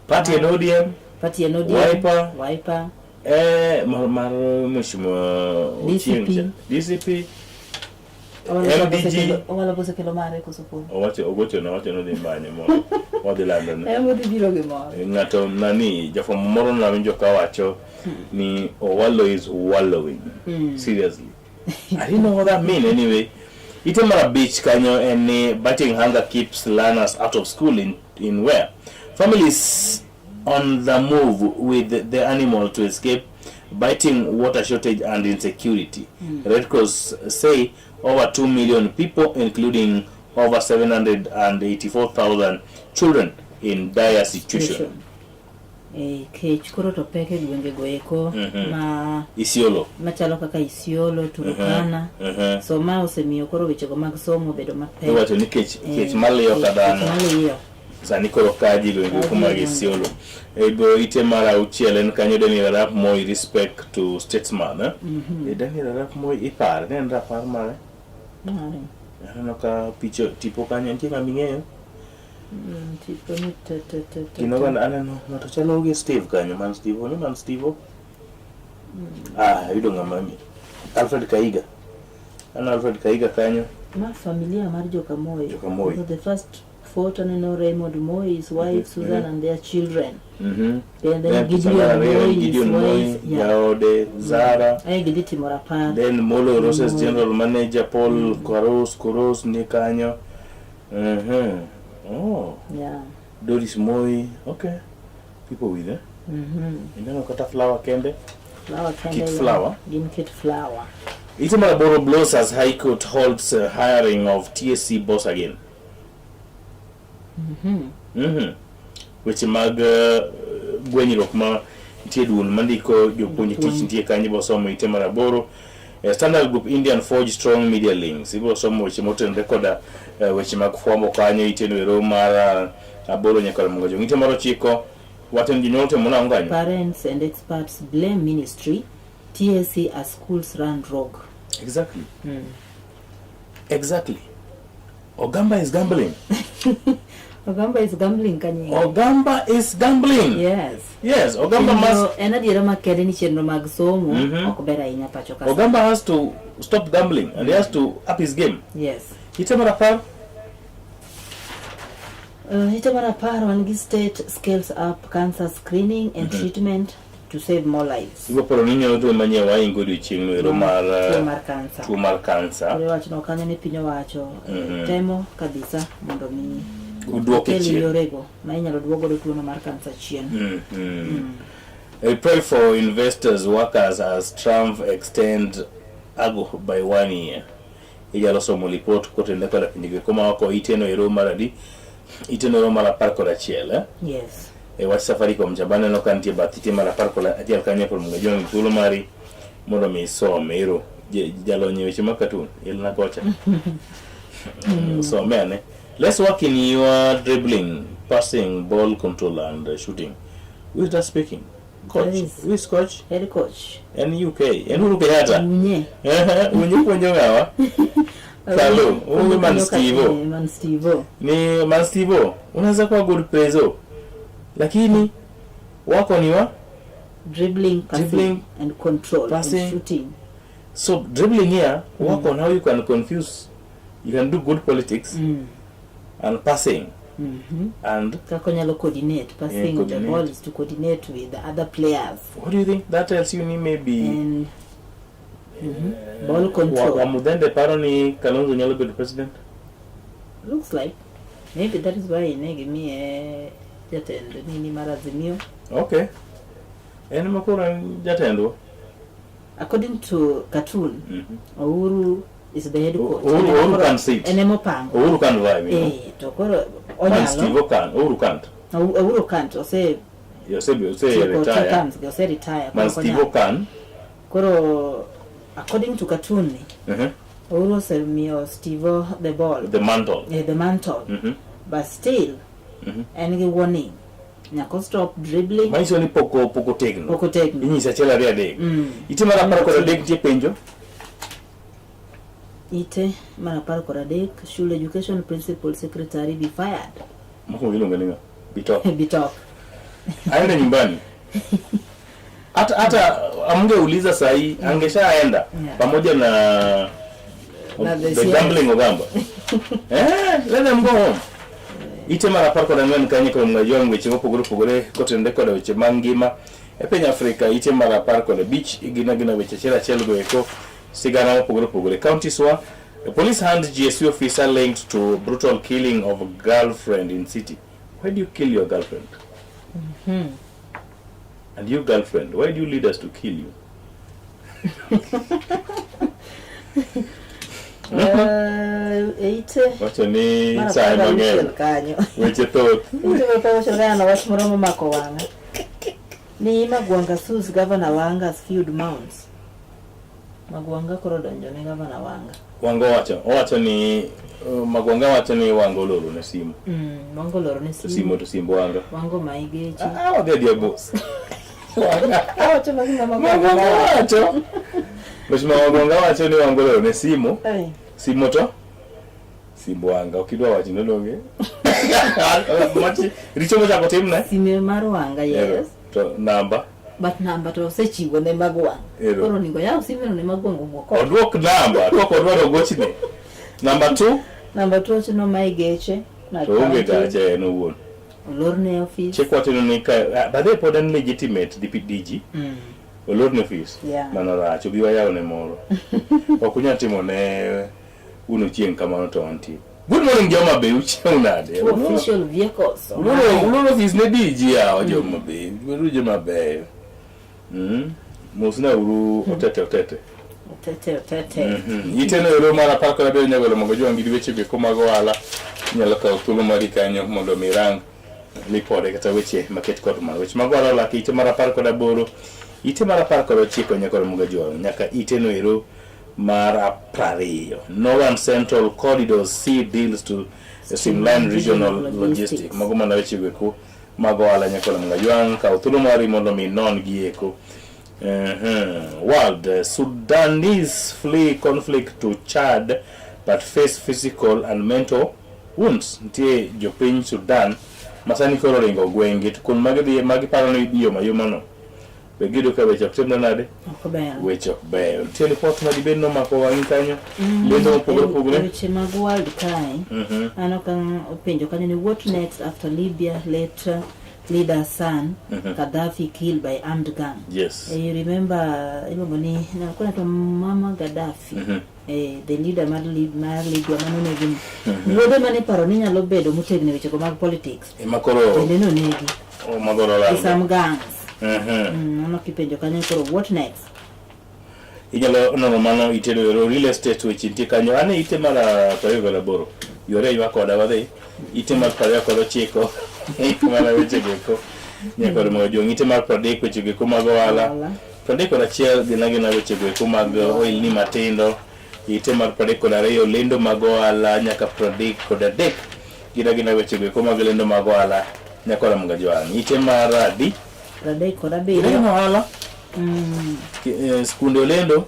Party en ODM. Party en ODM. Wiper. Wiper. Mar Mheshimiwa Ochieng' DCP. cha. DCP. Owalo MDG. Owalo bosekelo mare koso pok? Owacho ogocho na owacho nodhi manye moro. Wadhi landone. Ema odhi biro gi mor. Ng'ato nani jafwambo moro nawinjo ka wacho ni Owalo is wallowing. Seriously. I didn't know what that mean anyway. Ite mar abich kanyo en ni biting hunger keeps learners out of school in where? Families on the move with the animal to escape biting water shortage and insecurity. Red Cross say over 2 million people, including over 784,000 children in dire situation. Kech koro to pek e gwengego eko ma Isiolo. machalo kaka Isiolo, Turkana. So ma osemiyo koro wechego mag somo obedo mapek. Iwacho ni kech kech maliyo ka Kech dhano. maliyo. Sani koro kaji gwenge Kaji mag gwenge. Isiolo. Ebo ite mar auchiel en kanyo Daniel Arap Moi respect to statesman. Eh? Daniel Arap Moi ipare, ne en rapar mare. Mare. Aneno ka picha tipo kanyo nitie ng'ama ing'eyo. Tipo ni te te te te. Gino te. ga aneno ng'ato chalo gi Steve kanyo, man Steve, ni man Steve. Ah, ayudo ng'ama Alfred Kaiga. Aneno Alfred Kaiga kanyo. Ma familia mar joka Moi. Joka Moi. So the first photo aneno Raymond Moi, his wife Susan and their children. Then, Then picha Gideon mar ariyo en Moi, his Gideon Moi, wife. Yeah. jaode Zara. Ae gidhi timo rapar. Then Molo Roses Moi. General Manager Paul Koros Koros ni kanyo. Oh, Doris Moi. Okay. People with eh? Ineno kata flower kende. Flower kende. Kit flower. Gin kit flower. Ite mar aboro blows as High Court holds hiring of TSC boss again. Weche mag gwenyruok ma nitie duol mandiko jopuonj tich nitie kanyo ibiro somo ite mar aboro. Standard Group Indian Forge Strong Media Links ibiro somo weche motenore koda weche mag fwambo kanyo ite ero mar aboro nyaka Ramogi Ojwang'. Ite mar ochiko wacho ni jonyuol otimo nang'o kanyo? Parents and experts blame ministry TSC as schools run rogue. Exactly. Exactly. Ogamba is gambling. Ogamba is gambling kanyinge. Ogamba is gambling. Yes. Yes, Ogamba Chenro- must en adiera makende ni chenro mag somo ok ber ahinya pacho ka. Ogamba has to stop gambling and he has to up his game. Yes. Ite mar apar Ite mar apar wan gi state scales up cancer screening and treatment to save more lives. Ibiro paro ni nyalo tuo manyien waingo odiochieng' no ero mar Tuo mar cancer. tuo mar kansa. Koro iwacho no kanyo ni piny owacho temo kabisa mondo mi Oduoke okel chien. yorego ma inyalo duok godo tuono mar kansa chien. I pray for investors workers as Trump extend ago by 1 year. Inyalo somo lipot kotenore koda pinje go ma oko iteno ero mar adi iteno ero mar 11 eh? Yes. E wach Safaricom cha baneno ka nitie bath ite mar 11 kanyo koro mondo ijong thuolo mari mondo mi isome ero jalony e weche mag cartoon elna kocha. Some ane. Let's work in your dribbling, passing, ball control and shooting. Who is that speaking? Coach. There is. Who is coach? Head coach. En UK. En Uhuru Kenyatta. Unye. Unye puonjo ng'awa? Kalo, huyu man Steve-O. Man Steve-O. Ni man Steve-O. Unaweza kuwa good preso. Lakini wako ni wa? Dribbling, passing, Dribbling, and control passing. and shooting. So dribbling here work on how you can confuse, you can do good politics and passing and Kaka onyalo coordinate, passing the coordinate. ball is to coordinate with the other players. What do you think that tells you ni maybe And ball control. Wamudhende paro ni Kalonzo nyalo bedo president? Looks like maybe that is why ne gimiye jatend nini mar Azimio. Okay. En ma koro en jatendwa. According to cartoon, Uhuru is the head coach. Uhuru- En ema Uhuru koro- can sit. En ema opango. Uhuru can vibe, you know. Eh, to koro And Steve onyalo. can, Uhuru can't. Uhuru can't. Ose Ose tieko two retire. terms, ose retire. Man Koro ok Steve onyal. can. Koro according to cartoon ni, Uhuru osemiyo Steve the ball. The mantle. Eh, the mantle. But still, en gi warning. Nyaka stop dribbling. Manyiso ni pok pok otegno. Pok otegno. Inyise achiel ariyo adek. Ite mar 13 nitie penjo. Ite mar 13, should education principal secretary be fired? Mokwongo iluongo ni ng'a? Bitok. Bitok. Aende nyumbani. Hata hata amngeuliza sahi angeshaenda pamoja na Na the the CS. gambling Ogamba. Eh, let them go home. Ite mar 14 kanyo kuom ng'ajo weche mopogore opogore kotenore koda weche mag ngima e piny Afrika. Ite mar 15 gin agina weche achiel achiel go eko sigana mopogore opogore. Counties wa police hand GSU officer linked to brutal killing of girlfriend in city. Why do you kill your girlfriend? And you girlfriend, why do you lead us to kill you? Eh, ite Wacho ni mar saye 16 mang'eny. kanyo. Weche thoth. Ite mar 16 kanyo wach moro momako wang'a. Ni Magwanga sues Governor Wanga's feud mounts. Magwanga koro donjo ne Governor Wanga. Wanga owacho, owacho ni Magwanga wacho ni Wanga oloro ne simu. Wanga oloro ne To simu to simb Wanga. Wanga omayi geche. Ah, wadhi adhiya bos. Awacho magima Magwanga wacho. Mheshimiwa Magwanga wacho ni Wanga oloro ne simu. Eh. Simu to simb Wanga ok idwa wacho nodonge. Machi richo mochako timne. Sime mar Wanga, yes. To namba. But namba to osechiwo ne Magwanga. Ero. Koro onego yaw simeno ne Magwanga owuok oko. Oduok namba, to ok odwaro gochne. Namba 2 Namba 2 wacho ni omayi geche. Na to onge county, gache en owuon. Olorne ofis. Chik wacho ni ka badhe pod en legitimate DG. Olorne ofis. Yeah. Mano rach, obi wayawne moro. Ok unyal timo ne un ochieng' kamano to wantie. Good morning joma be uchiew nade? Two official vehicles. Uloro ofis ne DG yawa joma be. Beru joma beyo. Mosna uru otete otete. Otete otete. Ite no ero mar 17 nyagolo mondo jwang' gi weche go mag ohala. Inyalo kawo thuolo mari kanyo mondo mi irang lipode kata weche maket kod mar weche mag ohala olak ite mar 18 ite mar 19 nyaka mondo jwang' nyaka ite no ero mar 20. Northern Central Corridor C deals to streamline regional logistics. Mago mana weche go eko mag ohala nyaka mondo jwang' kawo thuolo mari mondo mi non gi eko. World Sudanese flee conflict to Chad but face physical and mental wounds. Nitie jopiny Sudan masani koro ringo gwenge to kuond magidhiye magiparo ni idhi yom ayoma no be giyudo ka weche ok timre nade? Ok ber. Weche ok beyo. Nitie ripot ma dibed ni omako wang'i kanyo lendo mopogore opogore. Weche mag world kae. Aneno ka openjo kanyo ni what next after Libya late leader son Gaddafi killed by armed gang. Yes. You remember iluongo ni alikuwa anaitwa Mama Gaddafi. The leader mar Libya manonegi. Wuode mane paro ni nyalo bedo motegno e wechego mag politics. Ema koro Bende nonegi. magoro Gi lal. some gangs. Mano kipenjo kanyo koro what next? Inyalo nono mano itedo ero real estate weche nitie kanyo. Ane ite mar 28. Yore ywa koda wadhi. Ite mar 29. Mana weche geko. Nyaka mondo jong ite mar 30 weche geko mag ohala. 31 gin agina weche geko mag ohelni matindo. Ite mar 32 lendo mag ohala nyaka 33 gin agina weche geko mag lendo mag ohala nyaka mondo jwang'. Ite mar adi 37. Gin ohala. Skunde olendo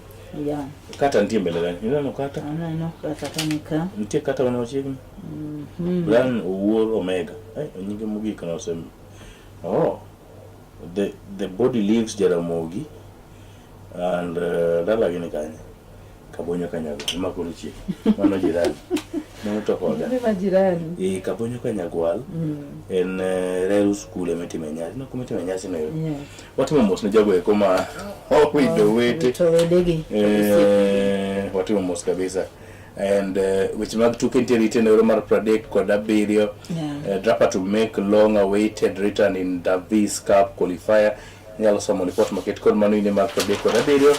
Yeah. kata nitie mbele kanyo. Ineno kata? Aneno kata kanika. Nitie kata mane machiegni. Brian Owuor Omega. Nyinge mogik nosem. Oh. The, the body leaves Jaramogi and dalagi ni kanye? Kabonyo Kanyago, ema koro chiek. Mano jirani. Mano to koda. Mano majirani. Eh, Kabonyo Kanyagwal en Reru school ema itime nyasi. No, kuma itime nyasi no. Yeah. Watimo mos ne jogo eko ma owito wete. Owito wedegi. Eh, watimo mos kabisa. And weche mag tuke nitiere ite nero mar 37. Yeah. Draper to make long awaited return in Davis Cup qualifier. Inyalo somo ripot maket kod mano ine mar 37.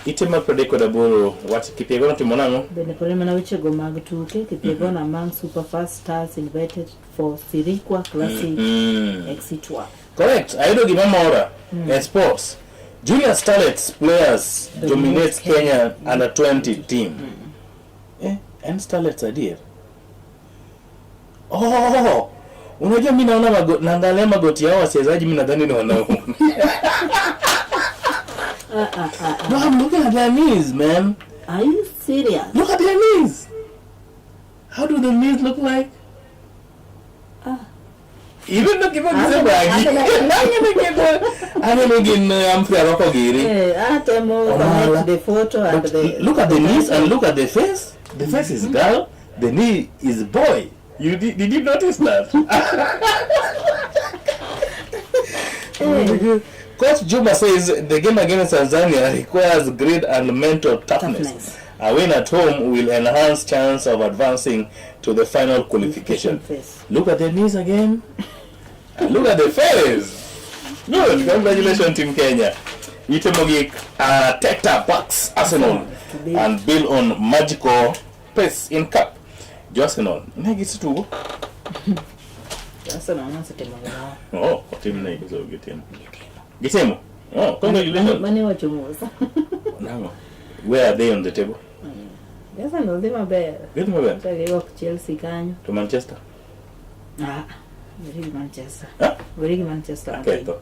Ite mar 38 wach Kipyegon otimo nang'o? Bende pod en mana wechego mag tuke Kipyegon among super fast stars invited for Sirikwa Classic Exit Tour. Correct. Ayudo gima mora e sports. Junior Starlets players dominate Kenya under 20 team. Eh, en Starlets adier. Oh, unajua mi naona mago, naangalia magoti yao wachezaji mi nadhani ni wanaume. No, I'm looking at their knees, man. Are you serious? Look at their knees. How do the knees look like? Even though kipo kisebagi. Aneno gin Humphrey Aroko giri. Eh, atemo Omala. connect the photo and But the look at the knees and look at the face. The face is girl, the knee is boy. You did you notice that? Coach Juma says the game against Tanzania requires greed and mental toughness. A win at home will enhance chance of advancing to the final qualification. Face. Look at the knees again. And look at the face. Good. Congratulations, Team Kenya. Ite mogik Arteta backs Arsenal and build on magical pace in cup. Jo Arsenal ne gisetugo. Arsenal nosetimo gimoro. Oh, otim ne giso gitimo. Gitimo. Oh, congratulations. Mane wacho mos. Nang'o? Where are they on the table? Arsenal dhi maber. Gidhi maber. Ka gigo Chelsea kanyo. To Manchester. Ah, weri gi Manchester. Ah? Weri gi Manchester matin. Aketho.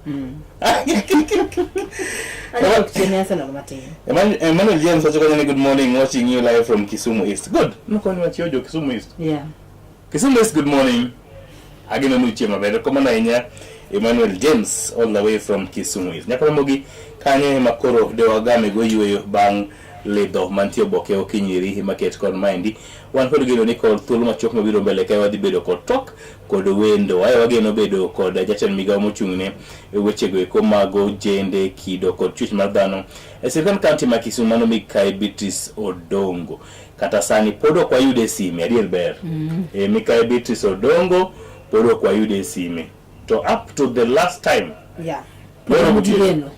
Adwoko chien Arsenal matin. Emmanuel James wacho kanyo ni good morning watching you live from Kisumu East. Good. Nokoni wachiewo jo Kisumu East. Yeah. Kisumu East, good morning. Ageno ni uchiewo maber. Erokamano ahinya Emmanuel James all the way from Kisumu East. Nyaka Ramogi kanyo ema koro de wagame go yueyo bang' lidho mantie oboke okinyiri maket kod maendi. Wan kod geno ni kod thuolo machuok mabiro mbele kae wadhi bedo kod twak kod wendo. Ae wageno bedo kod jatend migawo mochung'ne wechego eko mag ojende, kido kod chwech mar dhano e sirkand kaunti ma Kisumu mano Mikai Beatrice Odongo. Kata sani pod ok wayude e sime, adier ber. E, Mikai Beatrice Odongo pod ok wayude e sime. To up to the last time Yeah. Nyoro gotieno. Geno.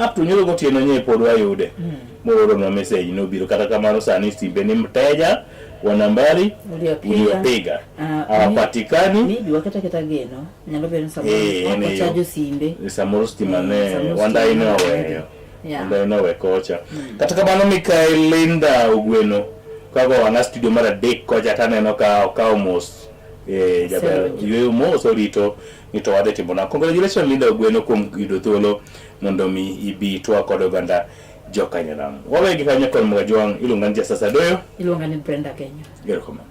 Up to nyoro gotieno nye pod wayude. Mooronwa message nobiro kata kamano sani simbe ni mteja wa nambari Uliopiga. uliopiga Ah, hawapatikani. Maybe waketa keta geno. Nyalo bedo ni samoro Eh, en ok e yo. ochajo simbe. Samoro stima ne Samoro Wandai stima ne ne oweyo. Yeah. Wandai ne owe kocha. Kata kamano Mikael Linda Ogweno kago wana studio mar adek kocha taneno ka okawo mos eh, jaber Osewinjo. yueyo mos orito ni to wadhi timo nang'o. Congratulations Linda Ogweno kuom yudo thuolo mondo mi ibi twak kod oganda jokanyanam. Wawegi kanyo kod Mgajwang' iluonga ni Jasasa Doyo. Iluonga ni Brenda Kenya. Erokamano.